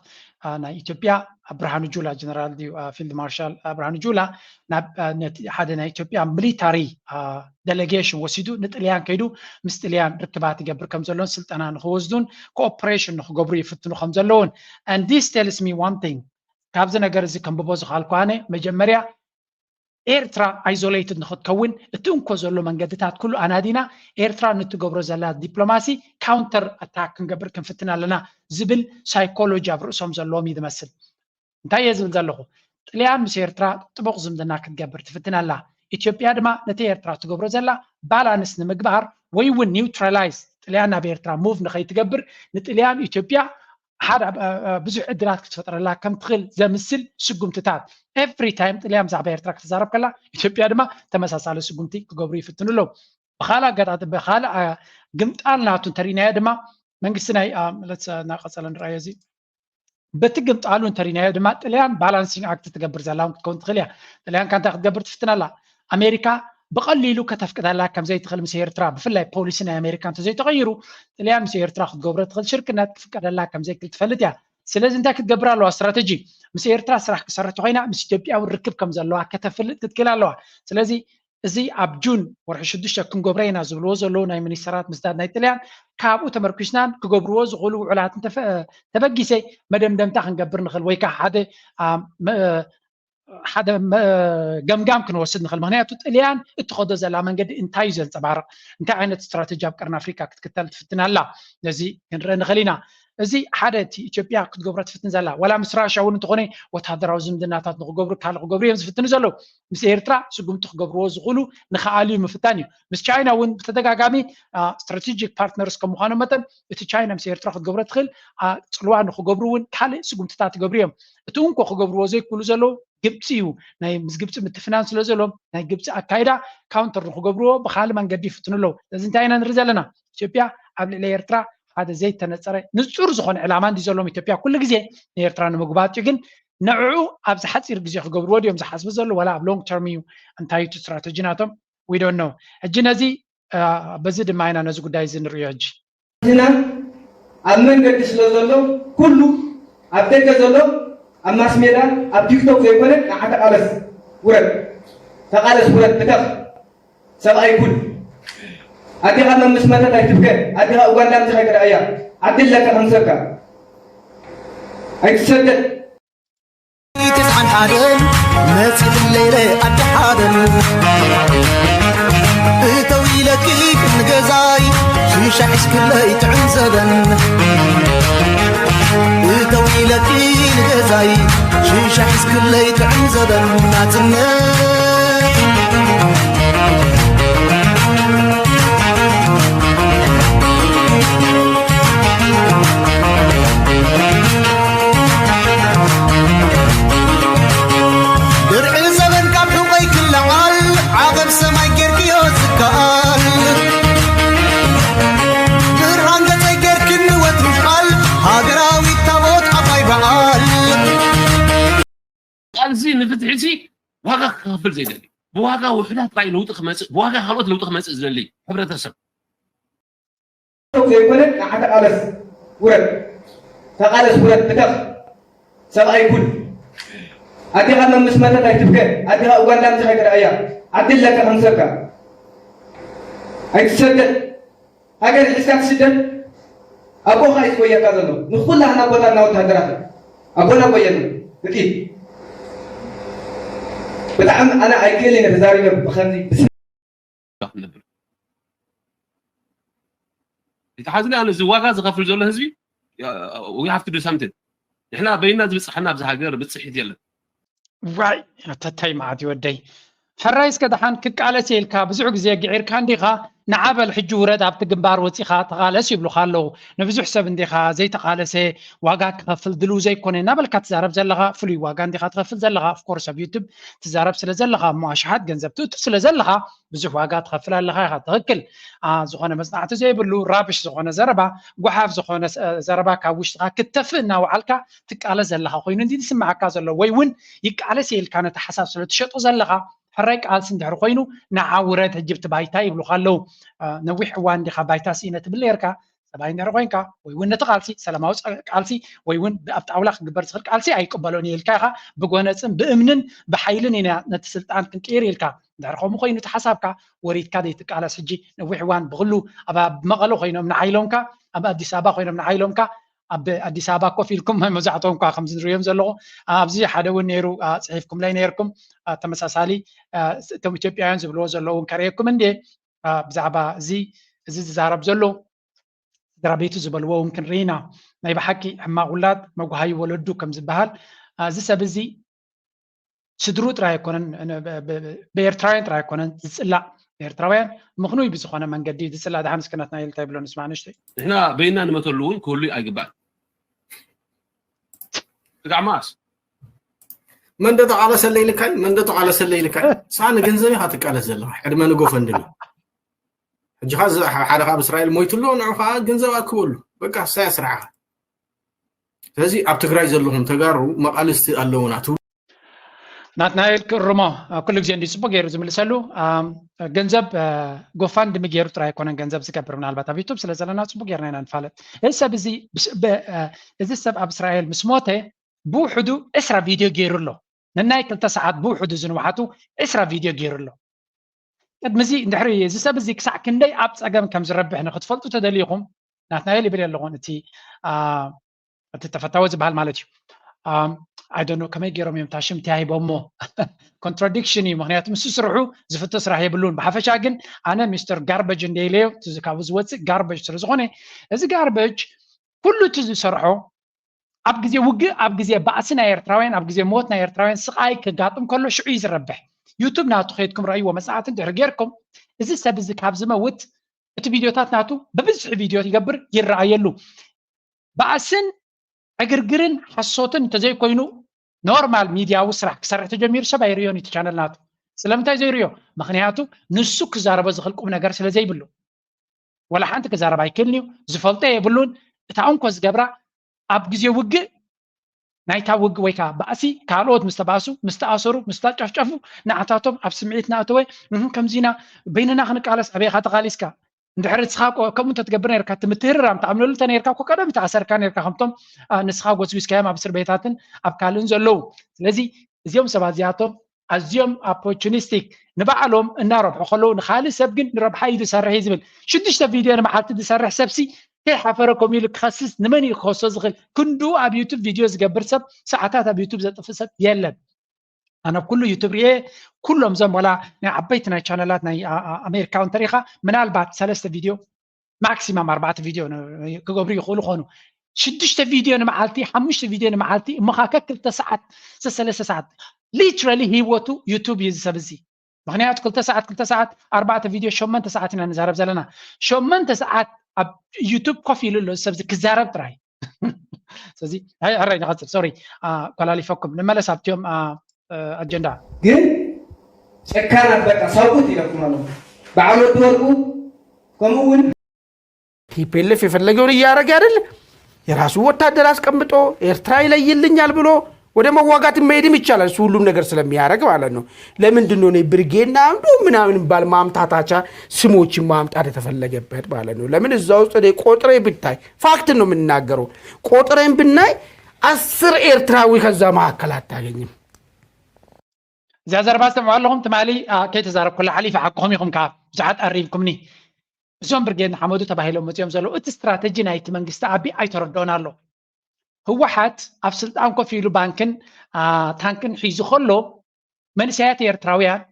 ናይ ኢትዮጵያ ብርሃኑ ጁላ ጀነራል ድዩ ፊልድ ማርሻል ብርሃኑ ጁላ ናብ ነቲ ሓደ ናይ ኢትዮጵያ ሚሊታሪ ደሌጌሽን ወሲዱ ንጥልያን ከይዱ ምስ ጥልያን ርክባት ይገብር ከም ዘሎን ስልጠና ንክወስዱን ኮኦፕሬሽን ንክገብሩ ይፍትኑ ከም ዘለውን and this tells me one thing ካብዚ ነገር እዚ ከንብቦ ዝኽኣልኩ ኣነ መጀመርያ ኤርትራ ኣይዞሌትድ ንክትከውን እቲ እንኮ ዘሎ መንገድታት ኩሉ ኣናዲና ኤርትራ ንትገብሮ ዘላ ዲፕሎማሲ ካውንተር ኣታክ ክንገብር ክንፍትን ኣለና ዝብል ሳይኮሎጂ ኣብ ርእሶም ዘለዎም እዩ ዝመስል። እንታይ እየ ዝብል ዘለኹ? ጥልያን ምስ ኤርትራ ጥቡቕ ዝምድና ክትገብር ትፍትን ኣላ። ኢትዮጵያ ድማ ነቲ ኤርትራ ትገብሮ ዘላ ባላንስ ንምግባር ወይ እውን ኒውትራላይዝ ጥልያን ናብ ኤርትራ ሙቭ ንኸይትገብር ንጥልያን ኢትዮጵያ ሓደ ብዙሕ ዕድላት ክትፈጥረላ ከም ትኽእል ዘምስል ስጉምትታት ኤቭሪ ታይም ጥልያን ብዛዕባ ኤርትራ ክትዛረብ ከላ ኢትዮጵያ ድማ ተመሳሳሊ ስጉምቲ ክገብሩ ይፍትኑ ኣለዉ። ብካልእ ኣጋጣሚ ብካልእ ግምጣል ናቱ እንተሪእናዮ ድማ መንግስቲ ናይ እናቀፀለ ንረኣዮ እዚ በቲ ግምጣሉ እንተሪናዮ ድማ ጥልያን ባላንሲንግ ኣክት ትገብር ዘላ እውን ክትከውን ትኽእል እያ። ጥልያን ካንታ ክትገብር ትፍትን ኣላ። ኣሜሪካ ብቐሊሉ ከተፍቅደላ ከም ዘይትኽእል ምስ ኤርትራ፣ ብፍላይ ፖሊሲ ናይ ኣሜሪካ እንተዘይተቐይሩ፣ ጥልያን ምስ ኤርትራ ክትገብሮ ትኽእል ሽርክነት ክፍቀደላ ከም ዘይክእል ትፈልጥ እያ። ስለዚ እንታይ ክትገብር ኣለዋ? ስትራተጂ። ምስ ኤርትራ ስራሕ ክሰርሕ ተኮይና፣ ምስ ኢትዮጵያ እውን ርክብ ከም ዘለዋ ከተፍልጥ ክትክእል ኣለዋ። ስለዚ እዚ ኣብ ጁን ወርሒ ሽዱሽተ ክንገብሮ ኢና ዝብልዎ ዘለዉ ናይ ሚኒስተራት ምስዳድ ናይ ጥልያን፣ ካብኡ ተመርኪስናን ክገብርዎ ዝኽእሉ ውዕላት እንተፈ-፣ ተበጊሰ መደምደምታ ክንገብር ንኽእል፣ ወይ ከዓ ሓደ፣ አ፣ መ-፣ ሓደ መ-፣ ገምጋም ክንወስድ ንኽእል። ምክንያቱ ጥልያን እትኸዶ ዘላ መንገዲ እንታይ እዩ ዘንጸባርቕ? እንታይ ዓይነት ስትራተጂ ኣብ ቀርኒ ኣፍሪካ ክትክተል ትፍትን ኣላ? ነዚ ክንርኢ ንኽእል ኢና። እዚ ሓደ እቲ ኢትዮጵያ ክትገብሮ ትፍትን ዘላ፣ ዋላ ምስ ራሻ እውን እንተኾነ ወታደራዊ ዝምድናታት ንክገብሩ ካልእ ክገብሩ እዮም ዝፍትኑ ዘለዉ። ምስ ኤርትራ ስጉምቲ ክገብርዎ ዝኽእሉ ንክኣልዩ ምፍታን እዩ። ምስ ቻይና እውን ብተደጋጋሚ፣ አ፣ ስትራቴጂክ ፓርትነርስ ከም ምዃኑ መጠን፣ እቲ ቻይና ምስ ኤርትራ ክትገብሮ ትኽእል፣ አ፣ ጽልዋ ንክገብሩ እውን ካልእ ስጉምትታት ይገብሩ እዮም። እቲ እንኮ ክገብርዎ ዘይክእሉ ዘለዉ ግብፂ እዩ። ናይ ምስ ግብፂ ምትፍናን ስለ ዘለዎም ናይ ግብፂ ኣካይዳ ካውንተር ንክገብርዎ ብካልእ መንገዲ ይፍትኑ ኣለዉ። ስለዚ እንታይ ኢና ንርኢ ዘለና? ኢትዮጵያ ኣብ ልዕሊ ኤርትራ ሓደ ዘይተነፀረ ንፁር ዝኾነ ዕላማ እንዲ ዘለዎም ኢትዮጵያ ኩሉ ግዜ ንኤርትራ ንምጉባጥ እዩ። ግን ንዕኡ ኣብዚ ሓፂር ግዜ ክገብርዎ ድዮም ዝሓስቡ ዘለዉ፣ ዋላ ኣብ ሎንግ ተርም እዩ? እንታይ እቲ ስትራተጂ ናቶም? We don't know። ሕጂ ነዚ፣ አ፣ በዚ ድማ ኢና ነዚ ጉዳይ እዚ ንርእዮ። ሕጂ ሕዝና ኣብ መንገዲ ስለ ዘሎ ኩሉ ኣብ ደገ ዘሎ ኣብ ማስ ሜዳ ኣብ ቲክቶክ ዘይኮነ ንዓ ተቃለስ ውረድ፣ ተቃለስ ውረድ፣ ብተኽ ሰብኣይ ኩን። ኣዴኻ መምስ መተት ኣይትብከ። ኣዴኻ ኡጋንዳ ምዚ ከይትረኣያ ዓዲ ኣለካ ከም ሰብካ ኣይትሰደድ። ትስዓን ሓደን መጺእ ለይለ ኣዲ ሓደን እተው ኢለኪ ንገዛይ ሽሻ ሒዝክለይ ትዕንዘበን እተው ኢለኪ ንገዛይ ሽሻ ሒዝክለይ ትዕንዘበን ናጽነት ድርዒ ዘበን ካብ ሕቆይ ክለዓል ዓቐብ ሰማይ ጌርክዮ ዝከኣል ብርሃን ገጸይ ጌርክኒ ወትሪ ቃል ሃገራዊት ታቦት ዓባይ በዓል ቃልሲ ንፍትሒ ሲ ዋጋ ክኸፍል ዘይደሊ ብዋጋ ውሕዳት ጥራይ ለውጢ ክመፅእ ብዋጋ ካልኦት ለውጢ ክመፅእ ዝደሊ ሕብረተሰብ ዘይኮነ ንዓ ተቃለስ ውረድ ተቃለስ ውረድ ብተኽ ሰብኣይ ኩን ኣዴኻ መምስ መተት ኣይትብከ ኣዴኻ ኡጋንዳ ምዚ ከይትረኣያ ዓዲ ኣለካ ከም ሰብካ ኣይትሰደድ ሃገር ሒዝካ ትስደድ ኣቦኻ እዩ ዝጎየካ ዘሎ ንኩላህና ኣቦታትና ወታደራት ኣቦና ጎየና ጥቂት ብጣዕሚ ኣነ ኣይክእል እየ ተዛሪበ ብከምዚ ብስ ክንነብር ይተሓዝኒ ኣነ እዚ ዋጋ ዝኸፍል ዘሎ ህዝቢ we have to do something ንሕና በይና ዝበፅሐና ኣብዚ ሃገር ብፅሒት የለን ዋይ ኣተታይ መዓት ይወደይ ሕራይ እስከ ደሓን ክቃለስ ኢልካ ብዙሕ ግዜ ግዒርካ እንዲኻ ንዓበል ሕጂ ውረድ ኣብቲ ግንባር ወፂኻ ተቓለስ ይብሉኻ ኣለዉ ንብዙሕ ሰብ እንዲኻ ዘይተቓለሰ ዋጋ ክኸፍል ድልው ዘይኮነ እናበልካ ትዛረብ ዘለኻ ፍሉይ ዋጋ እንዲኻ ትኸፍል ዘለኻ ኦፍኮርስ ኣብ ዩቱብ ትዛረብ ስለ ዘለኻ እሞ ኣሽሓት ገንዘብ ትእቱ ስለ ዘለኻ ብዙሕ ዋጋ ትኸፍል ኣለኻ ኢኻ ትኽክል ዝኾነ መፅናዕቲ ዘይብሉ ራብሽ ዝኾነ ዘረባ ጓሓፍ ዝኾነ ዘረባ ካብ ውሽጥኻ ክተፍእ እናወዓልካ ትቃለስ ዘለኻ ኮይኑ እንዲ ዝስምዓካ ዘሎ ወይ እውን ይቃለስ ኢልካ ነቲ ሓሳብ ስለ ትሸጦ ዘለኻ ሕራይ ቃልሲ እንድሕር ኮይኑ ንዓ ውረድ ሕጂ ብቲ ባይታ ይብሉኻ ኣለዉ ነዊሕ እዋን እንዲኻ ባይታ ስኢነ ትብል ነርካ ሰብኣይ እንድሕር ኮይንካ ወይ እውን ነቲ ቃልሲ ሰላማዊ ቃልሲ ወይ እውን ኣብ ጣውላ ክግበር ዝኽእል ቃልሲ ኣይቅበሎን እየ ኢልካ ኢኻ ብጎነፅን ብእምንን ብሓይልን ኢና ነቲ ስልጣን ክንቅይር ኢልካ እንድሕር ከምኡ ኮይኑ እቲ ሓሳብካ ወሪድካ ዘይትቃለስ ሕጂ ነዊሕ እዋን ብክሉ ኣብ መቐለ ኮይኖም ንዓይሎምካ ኣብ ኣዲስ ኣበባ ኮይኖም ንዓይሎምካ ኣብ ኣዲስ ኣበባ ኮፍ ኢልኩም መብዛሕትኦም እኳ ከምዚ ንሪኦም ዘለኹ ኣብዚ ሓደ እውን ነይሩ ፅሒፍኩምለይ ነይርኩም ተመሳሳሊ እቶም ኢትዮጵያውያን ዝብልዎ ዘለዉ እውን ከርእየኩም እንድየ ብዛዕባ እዚ እዚ ዝዛረብ ዘሎ ስድራ ቤቱ ዝበልዎ እውን ክንርኢ ኢና ናይ ብሓቂ ሕማቅ ውላድ መጉሃይ ወለዱ ከም ዝበሃል እዚ ሰብ እዚ ስድሩ ጥራይ ኣይኮነን ብኤርትራውያን ጥራይ ኣይኮነን ዝፅላእ ኤርትራውያን ምኽኑይ ብዝኾነ መንገዲ ዝፅላእ ደሓን እስከ ናትና ኢልታ ይብሎ ንስማዕ ንእሽተይ ንሕና በይና ንመተሉ እውን ክህሉ ኣይግባእን ስጋዕ መኣስ መን ዶ ተቃለሰለ ኢልካይ መን ዶ ተቃለሰለ ኢልካይ ንስኻ ንገንዘብ ኢኻ ትቃለስ ዘለኻ ዕድመ ንጎፈንድሚ ሕጂ ኸዓ ሓደ ካብ እስራኤል ሞይቱ ኣሎ ንዑ ኸዓ ገንዘብ ኣክበሉ በቃ ሳያ ስራሕኻ ስለዚ ኣብ ትግራይ ዘለኹም ተጋሩ መቃልስቲ ኣለውና ትብሉ ናትናኤል ክእርሞ፣ ኩሉ ግዜ እንዲ ጽቡቅ ገይሩ ዝምልሰሉ። ገንዘብ ጎፋንድሚ ገይሩ ጥራይ ኣይኮነን ገንዘብ ዝገብር፣ ምናልባት ኣብ ዩቱብ ስለ ዘለና ጽቡቅ ጌርና ኢና ንፋለጥ። እዚ ሰብ እዚ እዚ ሰብ ኣብ እስራኤል ምስ ሞተ ብውሕዱ ዕስራ ቪድዮ ገይሩ ኣሎ። ነናይ ክልተ ሰዓት ብውሕዱ ዝንውሓቱ ዕስራ ቪድዮ ገይሩ ኣሎ። ቅድሚ እዚ እንድሕሪ እዚ ሰብ እዚ ክሳዕ ክንደይ ኣብ ጸገም ከም ዝረብሕ ንክትፈልጡ ተደሊኹም፣ ናትናኤል ይብል ኣለኹን እቲ እቲ ተፈታዊ ዝበሃል ማለት እዩ። ኣይደኖ ከመይ ገይሮም እዮም ታሽም ተያሂቦሞ። ኮንትራዲክሽን እዩ። ምክንያቱ ምስ ስርሑ ዝፍቶ ስራሕ የብሉን። ብሓፈሻ ግን ኣነ ሚስተር ጋርበጅ እንደኢለዮ ካብኡ ዝወፅእ ጋርበጅ ስለዝኾነ፣ እዚ ጋርበጅ ኩሉ እቲ ዝሰርሖ ኣብ ግዜ ውግእ፣ ኣብ ግዜ ባእሲ ናይ ኤርትራውያን፣ ኣብ ግዜ ሞት ናይ ኤርትራውያን፣ ስቃይ ክጋጥም ከሎ ሽዑ እዩ ዝረብሕ። ዩቱብ ናቱ ከይድኩም ረእይዎ፣ መፅናዕቲ እንድሕር ጌርኩም፣ እዚ ሰብ እዚ ካብ ዝመውት እቲ ቪድዮታት ናቱ ብብዝሒ ቪድዮ ይገብር፣ ይረኣየሉ። ባእስን ዕግርግርን ሓሶትን እንተዘይኮይኑ ኖርማል ሚድያዊ ስራሕ ክሰርሕ ተጀሚሩ ሰብ ኣይርእዮን እዩ እቲ ቻነል ናቱ። ስለምንታይ ዘይርእዮ? ምክንያቱ ንሱ ክዛረቦ ዝኽእል ቁም ነገር ስለ ዘይብሉ። ወላ ሓንቲ ክዛረብ ኣይክእልን እዩ። ዝፈልጦ የብሉን። እታ እንኮ ዝገብራ ኣብ ግዜ ውግእ ናይታ ውግ ወይ ከዓ ባእሲ ካልኦት ምስ ተባእሱ፣ ምስ ተኣሰሩ፣ ምስ ተጨፍጨፉ፣ ንዓታቶም ኣብ ስምዒት ናእተወ፣ እህ፣ ከምዚና በይንና ክንቃለስ፣ ኣበይኻ ተቓሊስካ? እንድሕር ንስኻ እኮ ከምኡ እንተትገብር ነርካ፣ እቲ ምትህርራም ትኣምነሉ እንተ ነርካ እኮ ቀደም ተኣሰርካ ነርካ፣ ከምቶም ንስኻ ጎስጒስካዮም ኣብ እስር ቤታትን ኣብ ካልእን ዘለዉ። ስለዚ እዚኦም ሰባት እዚኣቶም ኣዝዮም ኦፖርቹኒስቲክ፣ ንባዕሎም እናረብሑ ከለዉ ንኻልእ ሰብ ግን ንረብሓ እዩ ዝሰርሕ እዩ ዝብል። ሽዱሽተ ቪድዮ ንመዓልቲ ዝሰርሕ ሰብሲ ከይሓፈረ ከምኡ ኢሉ ክኸስስ፣ ንመን እዩ ክኸሶ ዝኽእል? ክንድኡ ኣብ ዩቱብ ቪድዮ ዝገብር ሰብ፣ ሰዓታት ኣብ ዩቱብ ዘጥፍእ ሰብ የለን። ኣነ ኣብ ኩሉ ዩቱብ ርኤ፣ ኩሎም እዞም ዋላ ናይ ዓበይቲ ናይ ቻነላት ናይ ኣሜሪካ እንተሪኻ፣ ምናልባት ሰለስተ ቪድዮ ማክሲማም ኣርባዕተ ቪድዮ ክገብሩ ይኽእሉ ኾኑ። ሽዱሽተ ቪድዮ ንመዓልቲ፣ ሓሙሽተ ቪድዮ ንመዓልቲ፣ እሞ ኸዓ ከክልተ ሰዓት፣ ሰለስተ ሰዓት፣ ሊትራሊ ህይወቱ ዩቱብ እዩ ዝሰብ እዚ። ምክንያቱ ክልተ ሰዓት፣ ክልተ ሰዓት፣ ኣርባዕተ ቪድዮ፣ ሸመንተ ሰዓት ኢና ንዛረብ ዘለና። ሸመንተ ሰዓት ኣብ ዩቱብ ኮፍ ኢሉ ኣሎ ሰብ ክዛረብ ጥራይ። ስለዚ ሕራይ ንቐፅል። ሶሪ፣ ኮላሊፈኩም። ንመለስ ኣብቲኦም ኣጀንዳ። ግን ጨካናት በቃ ሳውት ኢለኩም ኣለኹ። በዓል ወዲ ወርቁ ከምኡ እውን ቲፒኤልኤፍ የፈለገውን እያደረገ አይደል? የራሱ ወታደር አስቀምጦ ኤርትራ ይለይልኛል ብሎ ወደ መዋጋት መሄድም ይቻላል፣ እሱ ሁሉም ነገር ስለሚያደርግ ማለት ነው። ለምንድን ነው እኔ ብርጌድ ንሓመዱ ምናምን ባል ማምታታቻ ስሞችን ማምጣት የተፈለገበት ማለት ነው? ለምን እዛ ውስጥ እኔ ቆጥሬ ብታይ ፋክት ነው የምናገረው። ቆጥሬን ብናይ አስር ኤርትራዊ ከዛ መካከል አታገኝም። እዚኣ ዘረባ ዝሰምዑ ኣለኹም። ትማሊ ከይተዛረብኩላ ሓሊፈ ሓቅኹም ኢኹም፣ ከዓ ብዙሓት ኣሪምኩምኒ። እዞም ብርጌድ ንሓመዱ ተባሂሎም መፂኦም ዘለዉ እቲ ስትራተጂ ናይቲ መንግስቲ ኣቢ ኣይተረድኦን ኣሎ። ህወሓት ኣብ ስልጣን ኮፍ ኢሉ ባንክን ታንክን ሒዙ ከሎ መንእሰያት ኤርትራውያን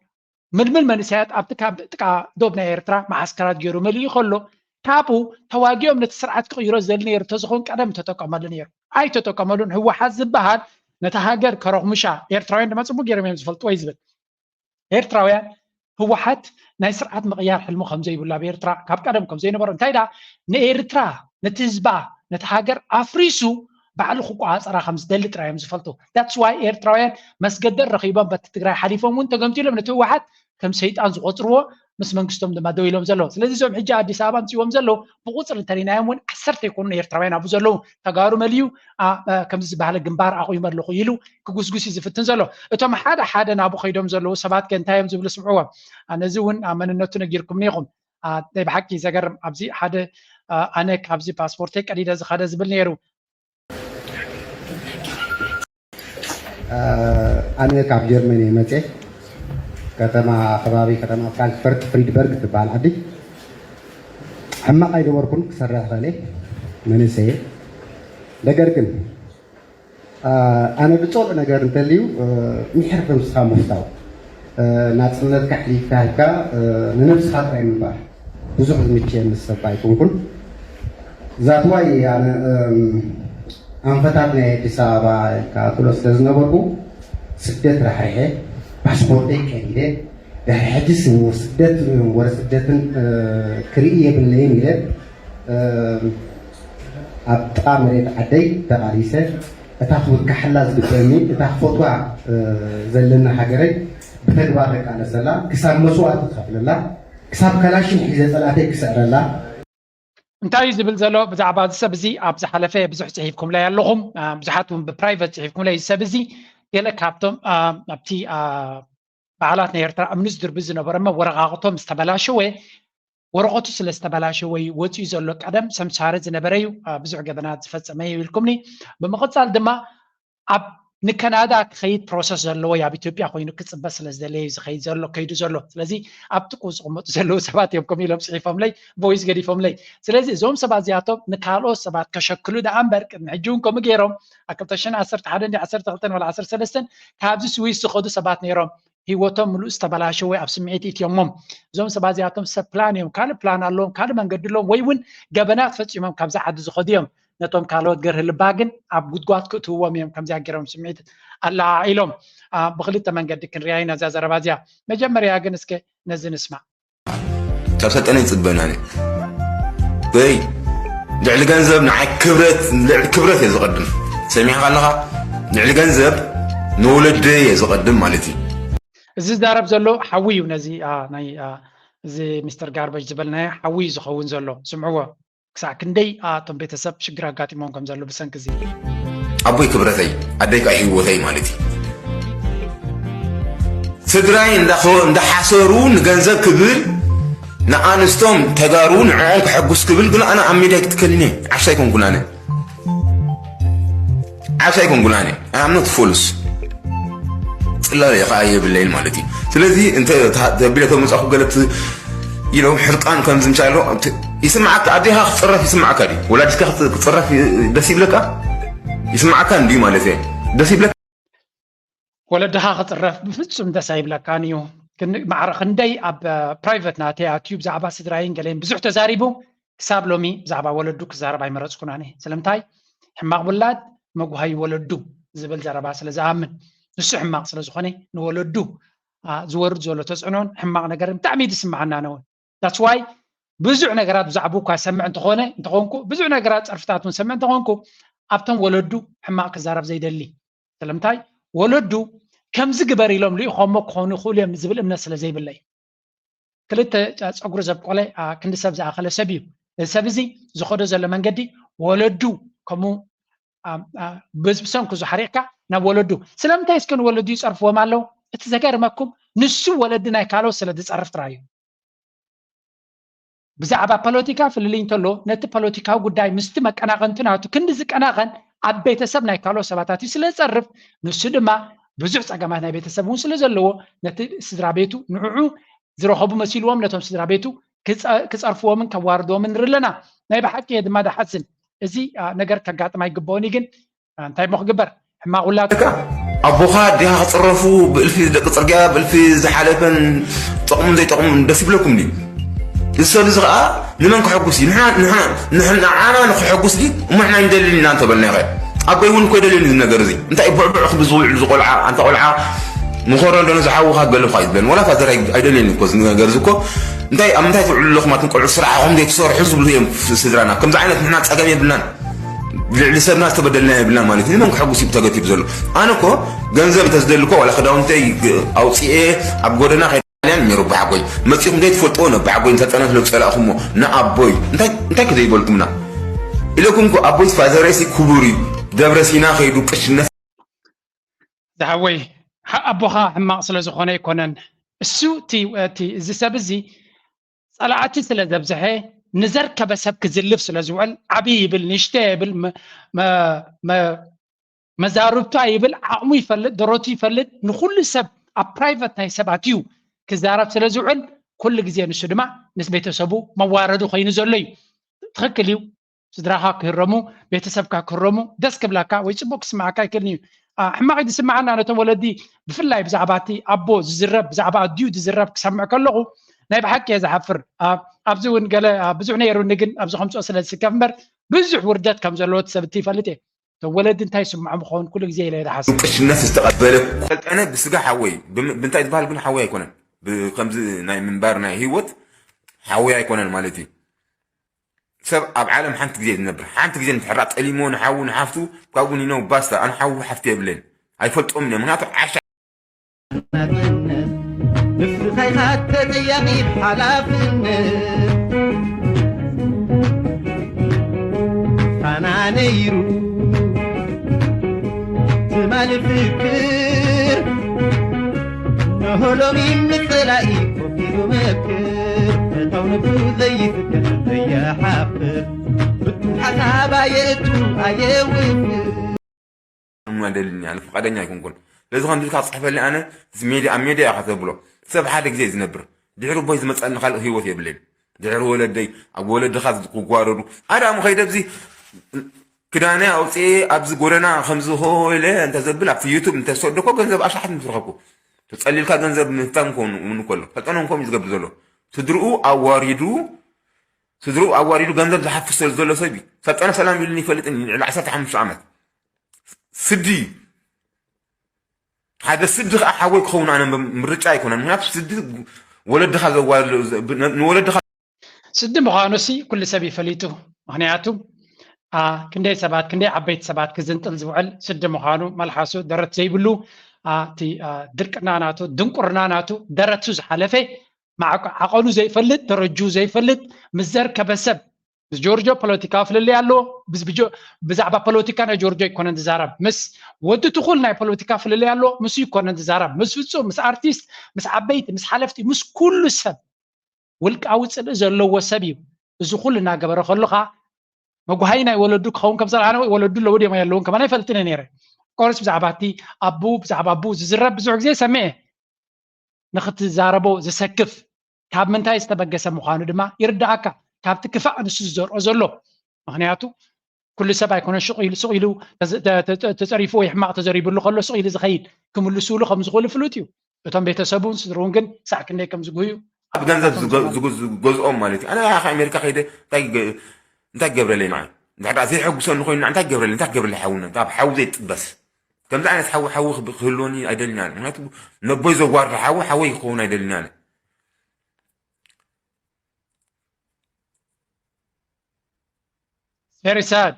ምልምል መንእሰያት ኣብቲ ካብ ጥቃ ዶብ ናይ ኤርትራ መዓስከራት ገይሩ መሊኡ ከሎ ካብኡ ተዋጊኦም ነቲ ስርዓት ክቕይሮ ዝደሊ ነይሩ እንተዝኸውን ቀደም ተጠቀመሉ ነይሩ። ኣይተጠቀመሉን። ህወሓት ዝበሃል ነታ ሃገር ከረኹምሻ ኤርትራውያን ድማ ፅቡቅ ገይሮም እዮም ዝፈልጥዎ እዩ ዝብል። ኤርትራውያን ህወሓት ናይ ስርዓት ምቕያር ሕልሙ ከም ዘይብሉ ኣብ ኤርትራ ካብ ቀደም ከም ዘይነበሮ እንታይ ደኣ ንኤርትራ ነቲ ህዝባ ነቲ ሃገር ኣፍሪሱ ባዕሉ ክቆፃፀራ ከም ዝደሊ ጥራይ እዮም ዝፈልጡ። That's why ኤርትራውያን መስገደል ረኺቦም በቲ ትግራይ ሓሊፎም እውን ተገምጢሎም ነቲ ህወሓት ከም ሰይጣን ዝቆፅርዎ ምስ መንግስቶም ድማ ደው ኢሎም ዘለዉ። ስለዚ እዞም ሕጂ ኣዲስ ኣበባ ኣምፅዎም ዘለዉ ብቁፅሪ እንተሪናዮም እውን ዓሰርተ ይኮኑን ኤርትራውያን ኣብኡ ዘለዉ ተጋሩ መሊኡ ከምዚ ዝበሃለ ግንባር ኣቑመ ኣለኹ ኢሉ ክጉስጉስ እዩ ዝፍትን ዘሎ። እቶም ሓደ ሓደ ናብኡ ከይዶም ዘለዉ ሰባት ከ እንታይ እዮም ዝብሉ ስምዕዎም። ነዚ እውን መንነቱ ነጊርኩምኒ ኢኹም። ናይ ብሓቂ ዘገርም ኣብዚ ሓደ ኣነ ካብዚ ፓስፖርተይ ቀዲደ ዝኸደ ዝብል ነይሩ። ኣነ ካብ ጀርመን እየ መፅየ። ከተማ ከባቢ ከተማ ፍራንክፈርት ፍሪድበርግ ትበሃል ዓዲ። ሕማቕ ኣይገበርኩን፣ ክሰርሕ ይኽእል እየ፣ መንእሰይ እየ። ነገር ግን ኣነ ዝፀልኦ ነገር እንተልዩ ምሕር ከምስኻ ምፍታው፣ ናፅነትካ ኣሕሊፍካ ሂብካ ንነብስኻ ጥራይ ምንባር ብዙሕ ዝምችየኒ ሰብ ኣይኮንኩን። That's why ኣነ ኣንፈታት ናይ ኣዲስ ኣበባ ኢልካ ትብሎ ስለ ዝነበርኩ ስደት ራሕሪሐ ፓስፖርተይ ቀዲደ ድሕሪ ሕጂ ስደት ወረ ስደትን ክርኢ የብለይን ኢለ ኣብ ጥቓ መሬት ዓደይ ተቓሊሰ እታ ክውካሓላ ዝግበአኒ እታ ክፈትዋ ዘለኒ ሃገረይ ብተግባር ደቃለሰላ ክሳብ መስዋእቲ ክኸፍለላ ክሳብ ካላሽን ሒዘ ፀላእተይ ክስዕረላ እንታይ እዩ ዝብል ዘሎ ብዛዕባ እዚ ሰብ እዚ ኣብ ዝሓለፈ ብዙሕ ፅሒፍኩምላይ ኣለኹም። ብዙሓት እውን ብፕራይቨት ፅሒፍኩምላይ እዚ ሰብ እዚ ገለ ካብቶም ኣብቲ በዓላት ናይ ኤርትራ እምኒ ዝድርቢ ዝነበረ፣ እሞ ወረቓቕቶም ዝተበላሸወ፣ ወረቐቱ ስለ ዝተበላሸወ እዩ ወፂኡ ዘሎ። ቀደም ሰምሳሪ ዝነበረ እዩ፣ ብዙሕ ገበናት ዝፈፀመ እዩ ኢልኩምኒ። ብምቕፃል ድማ ኣብ ንከናዳ ክኸይድ ፕሮሰስ ዘለዎ እዩ፣ ኣብ ኢትዮጵያ ኮይኑ ክፅበ ስለ ዝደለየ እዩ ዝኸይድ ዘሎ፣ ከይዱ ዘሎ። ስለዚ ኣብ ጥቁ ዝቕመጡ ዘለዉ ሰባት እዮም ከምኡ ኢሎም ፅሒፎምለይ፣ ቮይስ ገዲፎምለይ። ስለዚ እዞም ሰባት እዚኣቶም ንካልኦት ሰባት ከሸክሉ ደኣ እምበር፣ ቅድሚ ሕጂ እውን ከምኡ ገይሮም ኣብ ክልተ ሽሕን ዓሰርተ ሓደን ዓሰርተ ክልተን ወላ ዓሰርተ ሰለስተን ካብዚ ስዊስ ዝኸዱ ሰባት ነይሮም። ህይወቶም ምሉእ ዝተበላሸወ ኣብ ስምዒት እትዮሞም። እዞም ሰባት እዚኣቶም ሰብ ፕላን እዮም፣ ካልእ ፕላን ኣለዎም፣ ካልእ መንገዲ ኣለዎም፣ ወይ እውን ገበናት ፈፂሞም ካብዚ ዓዲ ዝኸዱ እዮም። ነቶም ካልኦት ገርህ ልባ ግን ኣብ ጉድጓድ ክእትውዎም እዮም። ከምዚኣ ገይሮም ስምዒት ኣለዓዒሎም። ብክልተ መንገዲ ክንሪኣ ኢና እዛ ዘረባ እዚኣ። መጀመርያ ግን እስከ ነዚ ንስማዕ። ካብ ሰልጠነ ይፅበና ይ ልዕሊ ገንዘብ ንዓይ ክብረት ልዕሊ ክብረት እየ ዝቐድም። ሰሚዕካ ኣለኻ? ልዕሊ ገንዘብ ንወለደይ እየ ዝቐድም ማለት እዩ። እዚ ዝዛረብ ዘሎ ሓዊ እዩ። ነዚ ናይ እዚ ሚስተር ጋርበጅ ዝበልናዮ ሓዊ እዩ ዝኸውን ዘሎ። ስምዕዎ። ክሳዕ ክንደይ እቶም ቤተሰብ ሽግር ኣጋጢሞም ከም ዘሎ ብሰንኪ እዚ። ኣቦይ ክብረተይ ኣደይ ከዓ ህይወተይ ማለት እዩ። ስድራይ እንዳሓሰሩ ንገንዘብ ክብል ንኣንስቶም ተጋሩ ንዕኦም ክሐጉስ ክብል ግን ኣነ ኣብ ሜዳ ኣይክትከልን እየ። ዓሻ ኣይኮንኩን ኣነ። ዓሻ ኣይኮንኩን ኣነ። ኣምኖት ፎልስ ፅላለ ከዓ የብለይን ማለት እዩ። ስለዚ እንተ ተቢለ ተመፃኹ ገለት ኢሎም ሕርቃን ከም ዝምሳሎ ይስምዓካ። ኣዴኻ ክፅረፍ ይስምዓካ ድዩ? ወላዲትካ ክፅረፍ ደስ ይብለካ? ይስምዓካ እንድዩ ማለት እየ። ደስ ይብለካ? ወለድኻ ክፅረፍ ብፍፁም ደስ ኣይብለካን እዩ። ማዕረ ክንደይ ኣብ ፕራይቨት ናተይ ኣትዩ ብዛዕባ ስድራይን ገለይን ብዙሕ ተዛሪቡ። ክሳብ ሎሚ ብዛዕባ ወለዱ ክዛረብ ኣይመረፅኩን ኣነ። ስለምንታይ? ሕማቕ ውላድ መጉሃይ ወለዱ ዝብል ዘረባ ስለ ዝኣምን፣ ንሱ ሕማቕ ስለ ዝኾነ ንወለዱ ዝወርድ ዘሎ ተፅዕኖን ሕማቕ ነገርን ብጣዕሚ እዩ ዝስምዓና። ነውን that's why ብዙሕ ነገራት ብዛዕባ እኳ ሰምዕ እንተኾነ እንተኾንኩ ብዙሕ ነገራት ፀርፍታት እውን ሰምዕ እንተኾንኩ ኣብቶም ወለዱ ሕማቕ ክዛረብ ዘይደሊ። ስለምንታይ? ወለዱ ከምዚ ግበር ኢሎም ልኢኾሞ ክኾኑ ይኽእሉ እዮም ዝብል እምነት ስለ ዘይብለይ። ክልተ ፀጉሪ ዘብቆለ ክንዲ ሰብ ዝኣኸለ ሰብ እዩ። እዚ ሰብ እዚ ዝኸዶ ዘሎ መንገዲ ወለዱ ከምኡ ብሰንኩ ዝሓሪቕካ ናብ ወለዱ። ስለምንታይ እስከ ንወለዱ ይፀርፍዎም ኣለዉ? እቲ ዘገርመኩም ንሱ ወለዲ ናይ ካልኦት ስለ ዝፀርፍ ጥራይ እዩ። ብዛዕባ ፖለቲካ ፍልልይ እንተሎ ነቲ ፖለቲካዊ ጉዳይ ምስቲ መቀናቐንቲ ናቱ ክንዲ ዝቀናቐን ኣብ ቤተሰብ ናይ ካልኦት ሰባታት እዩ ስለ ዝፀርፍ፣ ንሱ ድማ ብዙሕ ፀገማት ናይ ቤተሰብ እውን ስለ ዘለዎ ነቲ ስድራ ቤቱ ንዕዑ ዝረኸቡ መሲልዎም ነቶም ስድራ ቤቱ ክፀርፍዎምን ከዋርድዎምን ንርኢ ኣለና። ናይ ብሓቂ እየ ድማ ዝሓዝን። እዚ ነገር ከጋጥም ኣይግበኦን እዩ፣ ግን እንታይ እሞ ክግበር? ሕማቕ ውላድ። ኣቦኻ ኣዴኻ ክፅረፉ ብእልፊ ደቂ ፅርግያ ብእልፊ ዝሓለፈን ጠቕሙን ዘይጠቕሙን ደስ ይብለኩም ድዩ? እዚ ሰብ እዚ ከዓ ንመን ክሐጉስ እዩ? ንዓና ንኸሐጉስ ድዩ? እሞ ንሕና ኣይንደልን ኢና እንተበልናዮ ኸ? ኣቦይ እውን እኮ ኣይደልዮን እዩ እዚ ነገር እዚ። እንታይ እዩ ቡዕቡዕ ክብል ዝውዕል እዚ ቆልዓ? ኣንታ ቆልዓ ምኾሮ እንዶ ነዚ ሓውኻ ገለኹ ኣይትብለን። ዋላ ፋዘር ኣይደልዮን እዩ እኮ እዚ ነገር እዚ እኮ። እንታይ ኣብ ምንታይ ትውዕሉ ኣለኹም ኣቱም ቆልዑ? ስራሕኹም ዘይትሰርሑ ዝብሉ እዮም ስድራና። ከምዚ ዓይነት ንሕና ፀገም የብልናን። ልዕሊ ሰብና ዝተበደልና የብልና ማለት እዩ። ንመን ክሐጉስ እዩ ተገቲሩ ዘሎ? ኣነ እኮ ገንዘብ እንተዝደሊ እኮ ዋላ ክዳውንተይ ኣውፅኤ ኣብ ጎደና ከይደ። ጣልያን ነይሩ ኣቦሓጎይ። መፂኹም ዘይትፈልጥዎ ነቦሓጎይ እንተፀነት ለውፀላእኹሞ ንኣቦይ እንታይ እንታይ ክዘይበልኩምና ኢለኩም እኮ ኣቦይ ፋዘረይሲ ክቡር እዩ። ደብረ ሲና ከይዱ ቅሽነት ዝሓወይ ኣቦኻ ሕማቕ ስለ ዝኾነ ኣይኮነን እሱ እቲ እዚ ሰብ እዚ ጸላእቲ ስለ ዘብዝሐ ንዘርከበ ሰብ ክዝልፍ ስለ ዝውዕል ዓብዪ ይብል ንእሽተ ይብል መዛርብቱ ኣይብል ዓቕሙ ይፈልጥ ደረቱ ይፈልጥ ንኹሉ ሰብ ኣብ ፕራይቨት ናይ ሰባት እዩ ክዛረብ ስለ ዝውዕል ኩሉ ግዜ ንሱ ድማ ምስ ቤተሰቡ መዋረዲ ኮይኑ ዘሎ እዩ። ትኽክል እዩ። ስድራኻ ክህረሙ፣ ቤተሰብካ ክህረሙ ደስ ክብላካ ወይ ፅቡቅ ክስማዓካ ይክእልን እዩ። ሕማቅ እዩ ዝስማዓና ነቶም ወለዲ ብፍላይ ብዛዕባ እቲ ኣቦ ዝዝረብ ብዛዕባ ኣዲኡ ዝዝረብ ክሰምዕ ከለኹ ናይ ብሓቂ እየ ዝሓፍር። ኣብዚ እውን ገለ ብዙሕ ነይሩኒ ግን ኣብዚ ከምፅኦ ስለ ዝስከፍ እምበር ብዙሕ ውርደት ከም ዘለዎ እቲ ሰብ እቲ ይፈልጥ እየ። እቶም ወለዲ እንታይ ይስምዖም ይኸውን ኩሉ ግዜ ኢለ እየ ዝሓስብ። ቅሽነት ዝተቐበለ ሰልጠነ ብስጋ ሓወይ ብምንታይ ዝበሃል ግን ሓወይ ኣይኮነን። ከምዚ ናይ ምንባር ናይ ህይወት ሓወይ ኣይኮነን ማለት እዩ። ሰብ ኣብ ዓለም ሓንቲ ግዜ ዝነብር ሓንቲ ግዜ ንትሕራ ጠሊሞ ንሓዉ ንሓፍቱ ካብኡ ኒነው ባስታ ኣነ ሓዉ ሓፍቲ የብለይን ኣይፈልጦም እየ ምክንያቱ ዓሻ ንስኻ ኢኻ ተጠያቒ ሓላፍነት ፋና ነይሩ ትማሊ ፍክር ሎሚ ምጽላኢ ኮፍ ኢሉ መክር፣ ፈታው ንብሩ ዘይፍከር ዘይሓፍር፣ ብቱም ሓሳብ ኣየእቱ ኣየውፍር። እሞ ኣይደልን እየ፣ ኣነ ፍቓደኛ ኣይኮንኩን። ስለዚ ከምዚ ኢልካ ክጽሕፈልኒ ኣነ፣ እዚ ሜድያ፣ ኣብ ሜድያ ኢኻ ተብሎ። ሰብ ሓደ ግዜ እዩ ዝነብር። ድሕሪ ኣቦይ ዝመጸኒ ካልእ ህይወት የብለይን። ድሕሪ ወለደይ፣ ኣብ ወለድኻ ክጓረዱ። ኣነ ኣሞ ከይደ ኣብዚ ክዳነ ኣውፅኤ ኣብዚ ጎደና ከምዚ ሆ ኢለ እንተዘብል ኣብቲ ዩቱብ እንተሰዶ እኮ ገንዘብ ኣሽሓት ምትረኸብኩ። ተጸሊልካ ገንዘብ ምህታም ከውን እውን ከሎ። ሰልጠነ እውን ከምኡ እዩ ዝገብር ዘሎ። ስድርኡ ኣዋሪዱ፣ ስድርኡ ኣዋሪዱ ገንዘብ ዝሓፍሰሉ ዘሎ ሰብ እዩ። ሰልጠነ ሰላም ኢሉኒ ይፈልጥን እዩ ልዕሊ ዓሰርተ ሓሙሽተ ዓመት። ስዲ እዩ። ሓደ ስዲ ከዓ ሓወይ ክኸውን ኣነ ምርጫ ኣይኮነን። ምክንያቱ ስዲ ወለድኻ ዘዋርድ፣ ንወለድኻ ስዲ ምዃኑ ሲ ኩሉ ሰብ ይፈሊጡ። ምክንያቱ አ፣ ክንደይ ሰባት፣ ክንደይ ዓበይቲ ሰባት ክዝንጥል ዝውዕል ስዲ ምዃኑ፣ መልሓሱ ደረት ዘይብሉ፣ አ፣ እቲ፣ አ፣ ድርቅና ናቱ፣ ድንቁርና ናቱ ደረቱ ዝሓለፈ፣ ማዕቀ-፣ ዓቐኑ ዘይፈልጥ፣ ደረጁ ዘይፈልጥ፣ ምስ ዘርከበ ሰብ፣ ምስ ጆርጆ ፖለቲካዊ ፍልልይ ኣለዎ። ብዝ-፣ ብጆ-፣ ብዛዕባ ፖለቲካ ናይ ጆርጆ ኣይኮነን ዝዛረብ። ምስ ወዲ ትኹል ናይ ፖለቲካ ፍልልይ ኣለዎ። ምስ ይኮነን ዝዛረብ። ምስ ፍጹም፣ ምስ ኣርቲስት፣ ምስ ዓበይቲ፣ ምስ ሓለፍቲ፣ ምስ ኩሉ ሰብ ውልቃዊ ጽልኢ ዘለዎ ሰብ እዩ። እዚ ኩሉ እናገበረ ከሎ ኸዓ መጉሃይ ናይ ወለዱ ክኸውን ከም ዝረኣነ ወይ ወለዱ ኣለዉ ድዮም ኣየለውን ከማን ኣይፈልጥን እየ ነይረ። ኮርስ ብዛዕባ እቲ ኣቡ ብዛዕባ ኣቡ ዝዝረብ ብዙሕ ግዜ ሰሚዐ። ንኽትዛረቦ ዘሰክፍ ካብ ምንታይ ዝተበገሰ ምዃኑ ድማ ይርድኣካ። ካብቲ ክፋእ ንሱ ዝዘርኦ ዘሎ። ምኽንያቱ ኩሉ ሰብ ኣይኮነን ሽቕ ኢሉ ሱቕ ኢሉ ተዘ- ተ- ተ- ተ- ተጸሪፉ ወይ ሕማቕ ተዘሪብሉ ከሎ ሱቕ ኢሉ ዝኸይድ ክምልሱሉ ከም ዝኽእሉ ፍሉጥ እዩ። እቶም ቤተሰቡን ስድርኡን ግን ሳዕ ክንደይ ከም ዝጉህዩ ኣብ ገንዘብ ዝገ- ዝገ- ዝገዝኦም ማለት እዩ። ኣነ ካብ ኣሜሪካ ከይደ እንታይ ገ- እንታይ ክገብረለይ ንዓይ? እንድሕር ደኣ ዘይሐጉሰኒ ኮይኑ እንታይ ክገብረለይ? እንታይ ክገብረለይ ሓውና? ካብ ሓዊ ዘይጥበስ ከምዚ ዓይነት ሓዊ ሓዊ ክብ- ክህልወኒ ኣይደልን ኣነ። ምክንያቱ ነቦይ ዘዋርድ ሓዊ ሓወይ ክኸውን ኣይደልን ኣነ። very sad።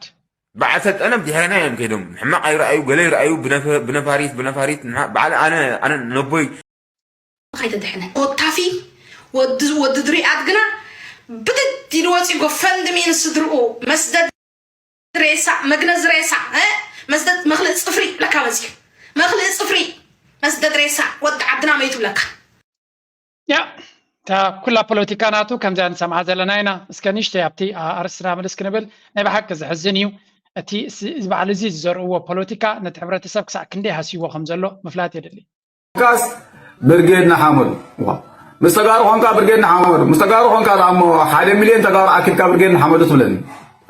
በዓል ሰልጠነ ብድሕረና እዮም ከይዶም። ሕማቕ ኣይረኣዩ፣ ገለ ይረኣዩ፣ ብነፈ- ብነፋሪት ብነፋሪት ንዓ- በዓል ኣነ ኣነ ነቦይ ከይተድሕነ ኮታፊ ወዲ ወዲ ድሪኣት ግና ብድድ ኢሉ ወፂ ጎፈንድሚ ንስድርኡ መስደድ ሬሳ መግነዝ ሬሳ እ መስደድ መክልእ ፅፍሪ ለካ መፂ መክልእ ፅፍሪ መስደድ ሬሳ ወዲ ዓድና መይቱ ብለካ ያ እታ ኩላ ፖለቲካ ናቱ ከምዚኣ ንሰምዓ ዘለና ኢና። እስከ ንእሽተይ ኣብቲ ኣርእስትና ምልስ ክንብል ናይ ብሓቂ ዘሕዝን እዩ። እቲ ስ- በዓል እዚ ዝዘርእዎ ፖለቲካ ነቲ ሕብረተሰብ ክሳዕ ክንደይ ሃስይዎ ከም ዘሎ ምፍላጥ የድሊ። ኮንካስ ብርጌድ ንሓመዱ። ዋ። ምስ ተጋሩ ኮንካ ብርጌድ ንሓመዱ። ምስ ተጋሩ ኮንካ ደኣ እሞ ሓደ ሚልዮን ተጋሩ ኣኪብካ ብርጌድ ንሓመዱ ትብለኒ።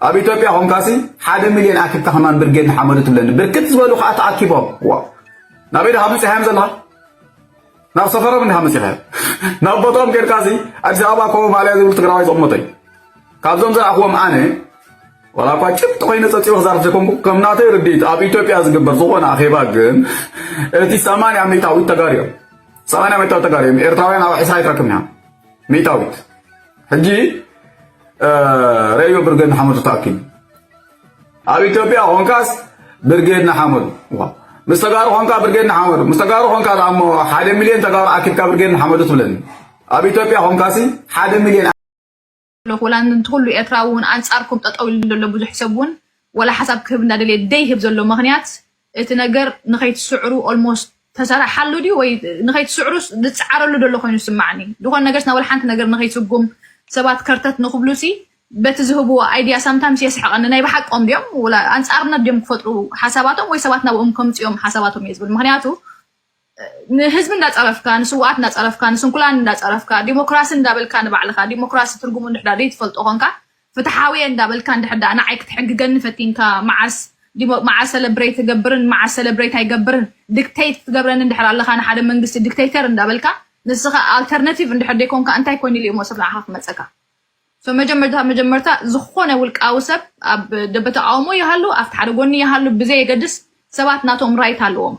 ኣብ ኢትዮጵያ ኮንካሲ ሓደ ሚልዮን ኣኪብካ ከማን ብርጌድ ንሓመዱ ትብለኒ። ብርክት ዝበሉ ከዓ ተኣኪቦም። ዋ። ናበይ ደኻ መፂኻዮም ዘለኻ? ናብ ሰፈሮም እንዲኻ መፂኻዮም። ናብ ቦታኦም ኬድካሲ ኣዲስ ኣበባ ኮቦ ማልያ ዝብሉ ትግራዋይ ዝቕመጦ እዩ። ካብዞም ዝረኣኽዎም ኣነ ዋላ እኳ ጭብጢ ኮይነ ፀፂኡ ክዛረብ ዘይኮንኩ ከም ናተይ ርድኢት ኣብ ኢትዮጵያ ዝግበር ዝኾነ ኣኼባ ግን እቲ ሰማንያ ሚእታዊት ተጋሩ እዮም። ሰማንያ ሚእታዊት ተጋሩ እዮም። ኤርትራውያን ኣብ ዒስራ ኣይትረክብን ኢኻ። ሚእታዊት ሕጂ ረእዮ ብርጌድ ንሓመዱ ተኣኪቡ ኣብ ኢትዮጵያ ኾንካስ ብርጌድ ንሓመዱ ዋ ምስ ተጋሩ ኾንካ ብርጌድ ንሓመዱ ምስ ተጋሩ ኾንካ ደኣ እሞ ሓደ ሚልዮን ተጋሩ ኣኪብካ ብርጌድ ንሓመዱ ትብለኒ ኣብ ኢትዮጵያ ኾንካሲ ሓደ ሚልዮን ኣለኹ ወላ ነቲ ኩሉ ኤርትራዊ እውን ኣንጻርኩም ጠጠው ኢሉ ዘሎ ብዙሕ ሰብ እውን ወላ ሓሳብ ክህብ እንዳደለየ ደይህብ ዘሎ ምኽንያት እቲ ነገር ንኸይትስዕሩ almost ተሰራሓሉ ድዩ ወይ ንኸይትስዕሩስ ዝጸዓረሉ ዘሎ ኮይኑ ዝስማዓኒ ዝኾነ ነገርስ ናብ ሓንቲ ነገር ንኸይስጉም ሰባት ከርተት ንኽብሉሲ በቲ ዝህብዎ idea sometimes የስሕቐኒ ናይ ብሓቆም ድዮም ወላ ኣንጻርነት ድዮም ክፈጥሩ ሓሳባቶም ወይ ሰባት ናብኦም ከምጽኦም ሓሳባቶም እየ ዝብል ምኽንያቱ ንህዝቢ እንዳፀረፍካ ንስውኣት እንዳፀረፍካ ንስንኩላን እንዳፀረፍካ ዲሞክራሲ እንዳበልካ ንባዕልካ ዲሞክራሲ ትርጉሙ እንድሕዳ ዘይትፈልጦ ኮንካ ፍትሓዊ እየ እንዳበልካ እንድሕዳ ንዓይ ክትሕግገኒ ፈቲንካ መዓስ መዓስ celebrate እገብርን መዓስ celebrate ኣይገብርን dictate ክትገብረኒ እንድሕር ኣለካ ንሓደ መንግስቲ dictator እንዳበልካ ንስኻ alternative እንድሕር ዘይኮንካ እንታይ ኮይኑ ኢሉ እሞ ሰብ ንዓኻ ክመፀካ so መጀመርታ መጀመርታ ዝኾነ ውልቃዊ ሰብ ኣብ ደበ ተቃውሞ ይሃሉ ኣብቲ ሓደ ጎኒ ይሃሉ ብዘየገድስ ሰባት ናቶም right ኣለዎም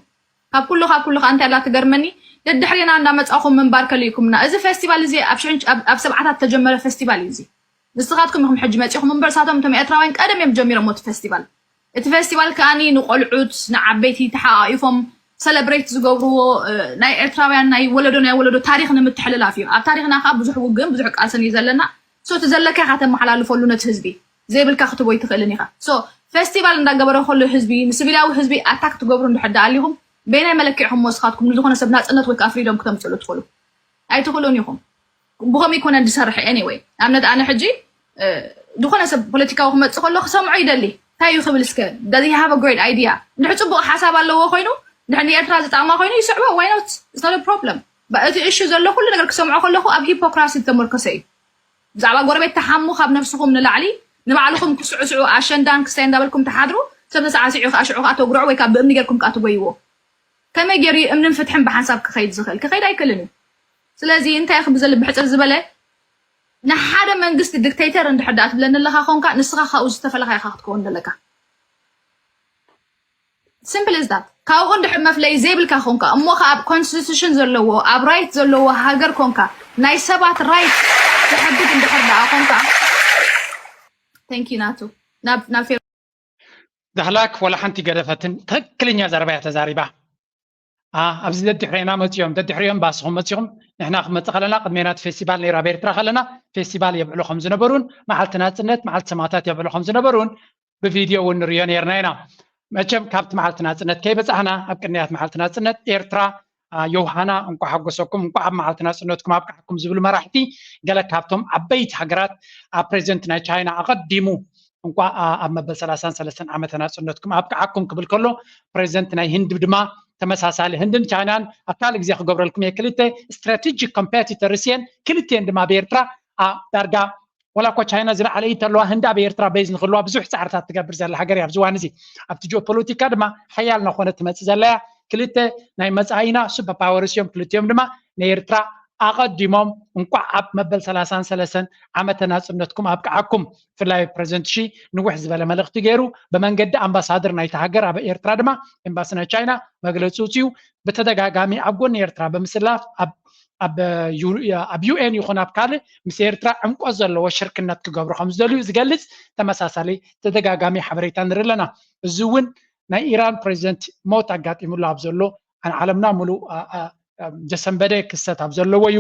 ካብ ኩሉ ካብ ኩሉ ከዓ እንታይ ኣላ ትገርመኒ ደድሕሬና እንዳመፃኹም ምንባር ከሊእኩምና እዚ festival እዚ ኣብ ሽሕን ኣብ ሰብዓታት ተጀመረ festival እዩ እዚ ንስኻትኩም ኢኹም ሕጂ መፂኹም እምበር ሳቶም እቶም ኤርትራውያን ቀደም እዮም ጀሚሮሞ እቲ festival እቲ festival ከዓኒ ንቆልዑት ንዓበይቲ ተሓቃቂፎም celebrate ዝገብርዎ ናይ ኤርትራውያን ናይ ወለዶ ናይ ወለዶ ታሪክ ንምትሕልላፍ እዩ ኣብ ታሪክና ከዓ ብዙሕ ውግእን ብዙሕ ቃልስን እዩ ዘለና so እቲ ዘለካ ኢካ ተመሓላልፈሉ ነቲ ህዝቢ ዘይብልካ ክትቦ ኣይትኽእልን ኢኻ so festival እንዳገበረ ከሎ ህዝቢ ንስቪላዊ ህዝቢ attack ትገብሩ እንድሕር ደኣ ኣሊኹም በየናይ መለክዕኹም ወስኻትኩም ንዝኾነ ሰብ ናፅነት ወይ ከዓ ፍሪደም ክተምፅሉ ትኽእሉ? ኣይትኽእሉን ኢኹም። ብኸም ይኮነ ዝሰርሕ anyway ኣብነት ኣነ ሕጂ ዝኾነ ሰብ ፖለቲካዊ ክመፅእ ከሎ ክሰምዖ ይደሊ። እንታይ እዩ ክብል እስከ? Does he have a great idea? እንድሕር ፅቡቅ ሓሳብ ኣለዎ ኮይኑ፣ እንድሕር ንኤርትራ ዝጠቅማ ኮይኑ ይስዕቦ። Why not? It's not a problem. እቲ እሹ ዘሎ ኩሉ ነገር ክሰምዖ ከለኹ ኣብ ሂፖክራሲ ዝተመርኮሰ እዩ። ብዛዕባ ጎረቤት ተሓሙ ካብ ነፍስኹም ንላዕሊ ንባዕልኹም ክስዕስዑ ኣሸንዳን ክስታይ እንዳበልኩም ተሓድሩ። ሰብ ተሳዕሲዑ ከዓ ሽዑ ከዓ ተጉርዑ ወይ ከዓ ብእምኒ ጌርኩም ከዓ ትጎይዎ። ከመይ ገይሩ እዩ እምንን ፍትሕን ብሓንሳብ ክኸይድ ዝኽእል? ክኸይድ ኣይክእልን እዩ። ስለዚ እንታይ ክብል ዘሎ ብሕፅር ዝበለ ንሓደ መንግስቲ ዲክቴተር እንድሕር ደኣ ትብለኒ ኣለኻ ኮንካ ንስኻ ካብኡ ዝተፈለኻ ኢኻ ክትከውን ዘለካ። Simple as that። ካብኡ እንድሕር መፍለይ ዘይብልካ ኮንካ እሞ ከዓ ኣብ ኮንስቲቱሽን ዘለዎ ኣብ ራይት ዘለዎ ሃገር ኮንካ ናይ ሰባት ራይት ትሕግድ እንድሕር ደኣ ኮንካ thank you ናቱ ናብ ናብ ፌር ዛህላክ ወላ ሓንቲ ገደፈትን ትክክለኛ ዘረባ እያ ተዛሪባ። ኣብዚ ደድሕሬና መፅኦም ደድሕሪኦም ባስኹም መፅኹም ንሕና ክመፅእ ከለና ቅድሜና እቲ ፌስቲቫል ነይሩ ኣብ ኤርትራ ከለና ፌስቲቫል የብዕሉ ከም ዝነበሩን መዓልቲ ናፅነት መዓልቲ ሰማእታት የብዕሉ ከም ዝነበሩን ብቪድዮ እውን ንሪኦ ነርና ኢና። መቸም ካብቲ መዓልቲ ናፅነት ከይበፃሕና ኣብ ቅንያት መዓልቲ ናፅነት ኤርትራ ዮውሃና እንኳ ሓጎሰኩም እንኳ ኣብ መዓልቲ ናፅነትኩም ኣብቅዓኩም ዝብሉ መራሕቲ ገለ ካብቶም ዓበይቲ ሃገራት ኣብ ፕሬዚደንት ናይ ቻይና ኣቐዲሙ እንኳ ኣብ መበል ሰላሳን ሰለስተን ዓመተ ናፅነትኩም ኣብቅዓኩም ክብል ከሎ ፕሬዚደንት ናይ ህንድ ድማ ተመሳሳሊ ህንድን ቻይናን ኣብ ካልእ ግዜ ክገብረልኩም እየ ክልተ strategic competitors እየን ክልቲኤን ድማ ብኤርትራ ዳርጋ ወላ እኳ ቻይና ዝለዓለ ኢድ ተለዋ ህንዲ ኣብ ኤርትራ ቤዝ ንክህልዋ ብዙሕ ፃዕርታት ትገብር ዘላ ሃገር እያ ኣብዚ እዋን እዚ ኣብቲ ጂኦፖለቲካ ድማ ሓያል እናኾነት ትመፅእ ዘላ እያ ክልተ ናይ መፃኢና ሱፐር ፓወርስ እዮም ክልቲኦም ድማ ንኤርትራ ኣቐዲሞም እንኳዕ ኣብ መበል ሰላሳን ሰለስተን ዓመተ ናፅነትኩም ኣብቅዓኩም ብፍላይ ፕረዚደንት ሺ ንውሕ ዝበለ መልእኽቲ ገይሩ ብመንገዲ ኣምባሳደር ናይቲ ሃገር ኣብ ኤርትራ ድማ ኤምባሲ ናይ ቻይና መግለፂ ውፅኡ ብተደጋጋሚ ኣብ ጎኒ ኤርትራ ብምስላፍ ኣብ ኣብ ዩኤን ይኹን ኣብ ካልእ ምስ ኤርትራ ዕምቆት ዘለዎ ሽርክነት ክገብሩ ከም ዝደልዩ ዝገልፅ ተመሳሳሊ ተደጋጋሚ ሓበሬታ ንርኢ ኣለና። እዚ እውን ናይ ኢራን ፕሬዚደንት ሞት ኣጋጢሙሉ ኣብ ዘሎ ንዓለምና ሙሉእ ዘሰንበደ ክስተት ኣብ ዘለዎ እዩ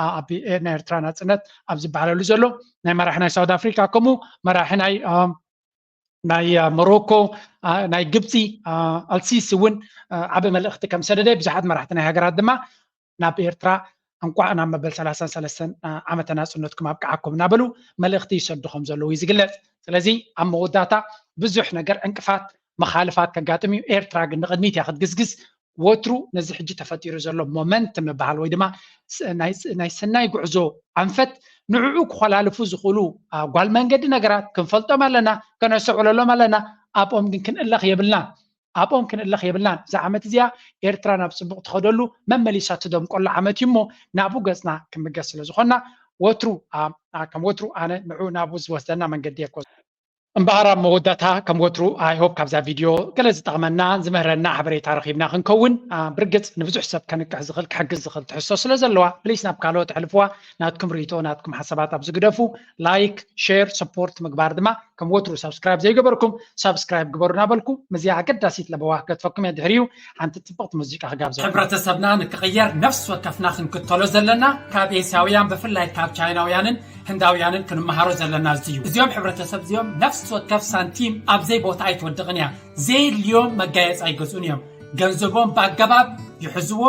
ኣብ ናይ ኤርትራ ናፅነት ኣብ ዝበሃለሉ ዘሎ ናይ መራሒ ናይ ሳውት ኣፍሪካ ከምኡ መራሒ ናይ ናይ ሞሮኮ ናይ ግብፂ ኣልሲሲ እውን ዓበ መልእክቲ ከም ሰደደ ብዙሓት መራሕቲ ናይ ሃገራት ድማ ናብ ኤርትራ እንኳዕ ናብ መበል ሰላሳን ሰለስተን ዓመተ ናፅነትኩም ኣብቅዓኩም እናበሉ መልእክቲ ይሰዱ ከም ዘለዉ እዩ ዝግለፅ ስለዚ ኣብ መወዳእታ ብዙሕ ነገር ዕንቅፋት መኻልፋት ከጋጥም እዩ ኤርትራ ግን ንቅድሚት እያ ክትግስግስ ወትሩ ነዚ ሕጂ ተፈጢሩ ዘሎ ሞመንት ምበሃል ወይ ድማ ናይ ሰናይ ጉዕዞ ኣንፈት ንዕኡ ክኾላልፉ ዝኽእሉ ጓል መንገዲ ነገራት ክንፈልጦም ኣለና፣ ከነስተውዕለሎም ኣለና። ኣብኦም ግን ክንእለኽ የብልናን። ኣብኦም ክንእለኽ የብልናን። እዛ ዓመት እዚኣ ኤርትራ ናብ ፅቡቕ ትኸደሉ መመሊሳ ትደምቀሉ ዓመት እዩ እሞ ናብኡ ገፅና ክምገስ ስለ ዝኾንና ወትሩ ከም ወትሩ ኣነ ንዕኡ ናብኡ ዝወስደና መንገዲ የኮ እምበኣር ኣብ መወዳእታ ከም ወትሩ I hope ካብዛ ቪድዮ ገለ ዝጠቕመና ዝምህረና ሓበሬታ ረኺብና ክንከውን ብርግፅ ንብዙሕ ሰብ ከንቅሕ ዝኽእል ክሕግዝ ዝኽእል ትሕዝቶ ስለ ዘለዋ ፕሊስ ናብ ካልኦት ኣሕልፍዋ ናትኩም ርእይቶ ናትኩም ሓሳባት ኣብዚ ግደፉ like share support ምግባር ድማ ከም ወትሩ subscribe ዘይገበርኩም subscribe ግበሩ እናበልኩ ምስዚኣ ኣገዳሲት ለበዋ ክገድፈኩም እየ ድሕሪኡ ሓንቲ ፅብቕቲ ሙዚቃ ክጋብዘ ሕብረተሰብና ንክቕየር ነፍሲ ወከፍና ክንክተሎ ዘለና ካብ ኤስያውያን ብፍላይ ካብ ቻይናውያንን ህንዳውያንን ክንመሃሮ ዘለና እዚ እዩ። እዚኦም ሕብረተሰብ እዚኦም ነፍሲ ወከፍ ሳንቲም ኣብ ዘይ ቦታ ኣይትወድቕን እያ። ዘየድልዮም መጋየፂ ኣይገዝኡን እዮም። ገንዘቦም ብኣገባብ ይሕዝዎ፣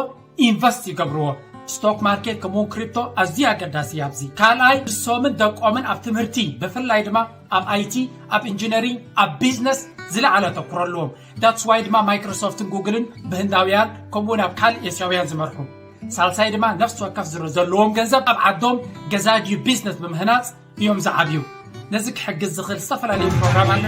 ኢንቨስት ይገብርዎ። ስቶክ ማርኬት ከምኡውን ክሪፕቶ ኣዝዩ ኣገዳሲ እዩ ኣብዚ። ካልኣይ ንሶምን ደቆምን ኣብ ትምህርቲ ብፍላይ ድማ ኣብ ኣይቲ፣ ኣብ ኢንጂነሪንግ፣ ኣብ ቢዝነስ ዝለዓለ ኣተኩሮ ኣለዎም። That's why ድማ ማይክሮሶፍትን ጉግልን ብህንዳውያን ከምኡውን ኣብ ካልእ ኤስያውያን ዝመርሑ። ሳልሳይ ድማ ነፍሲ ወከፍ ዝሮ ዘለዎም ገንዘብ ኣብ ዓዶም ገዛ ድዩ ቢዝነስ ብምህናፅ እዮም ዝዓብዩ። ነዚ ክሕግዝ ዝኽእል ዝተፈላለዩ ፕሮግራም ኣሎ።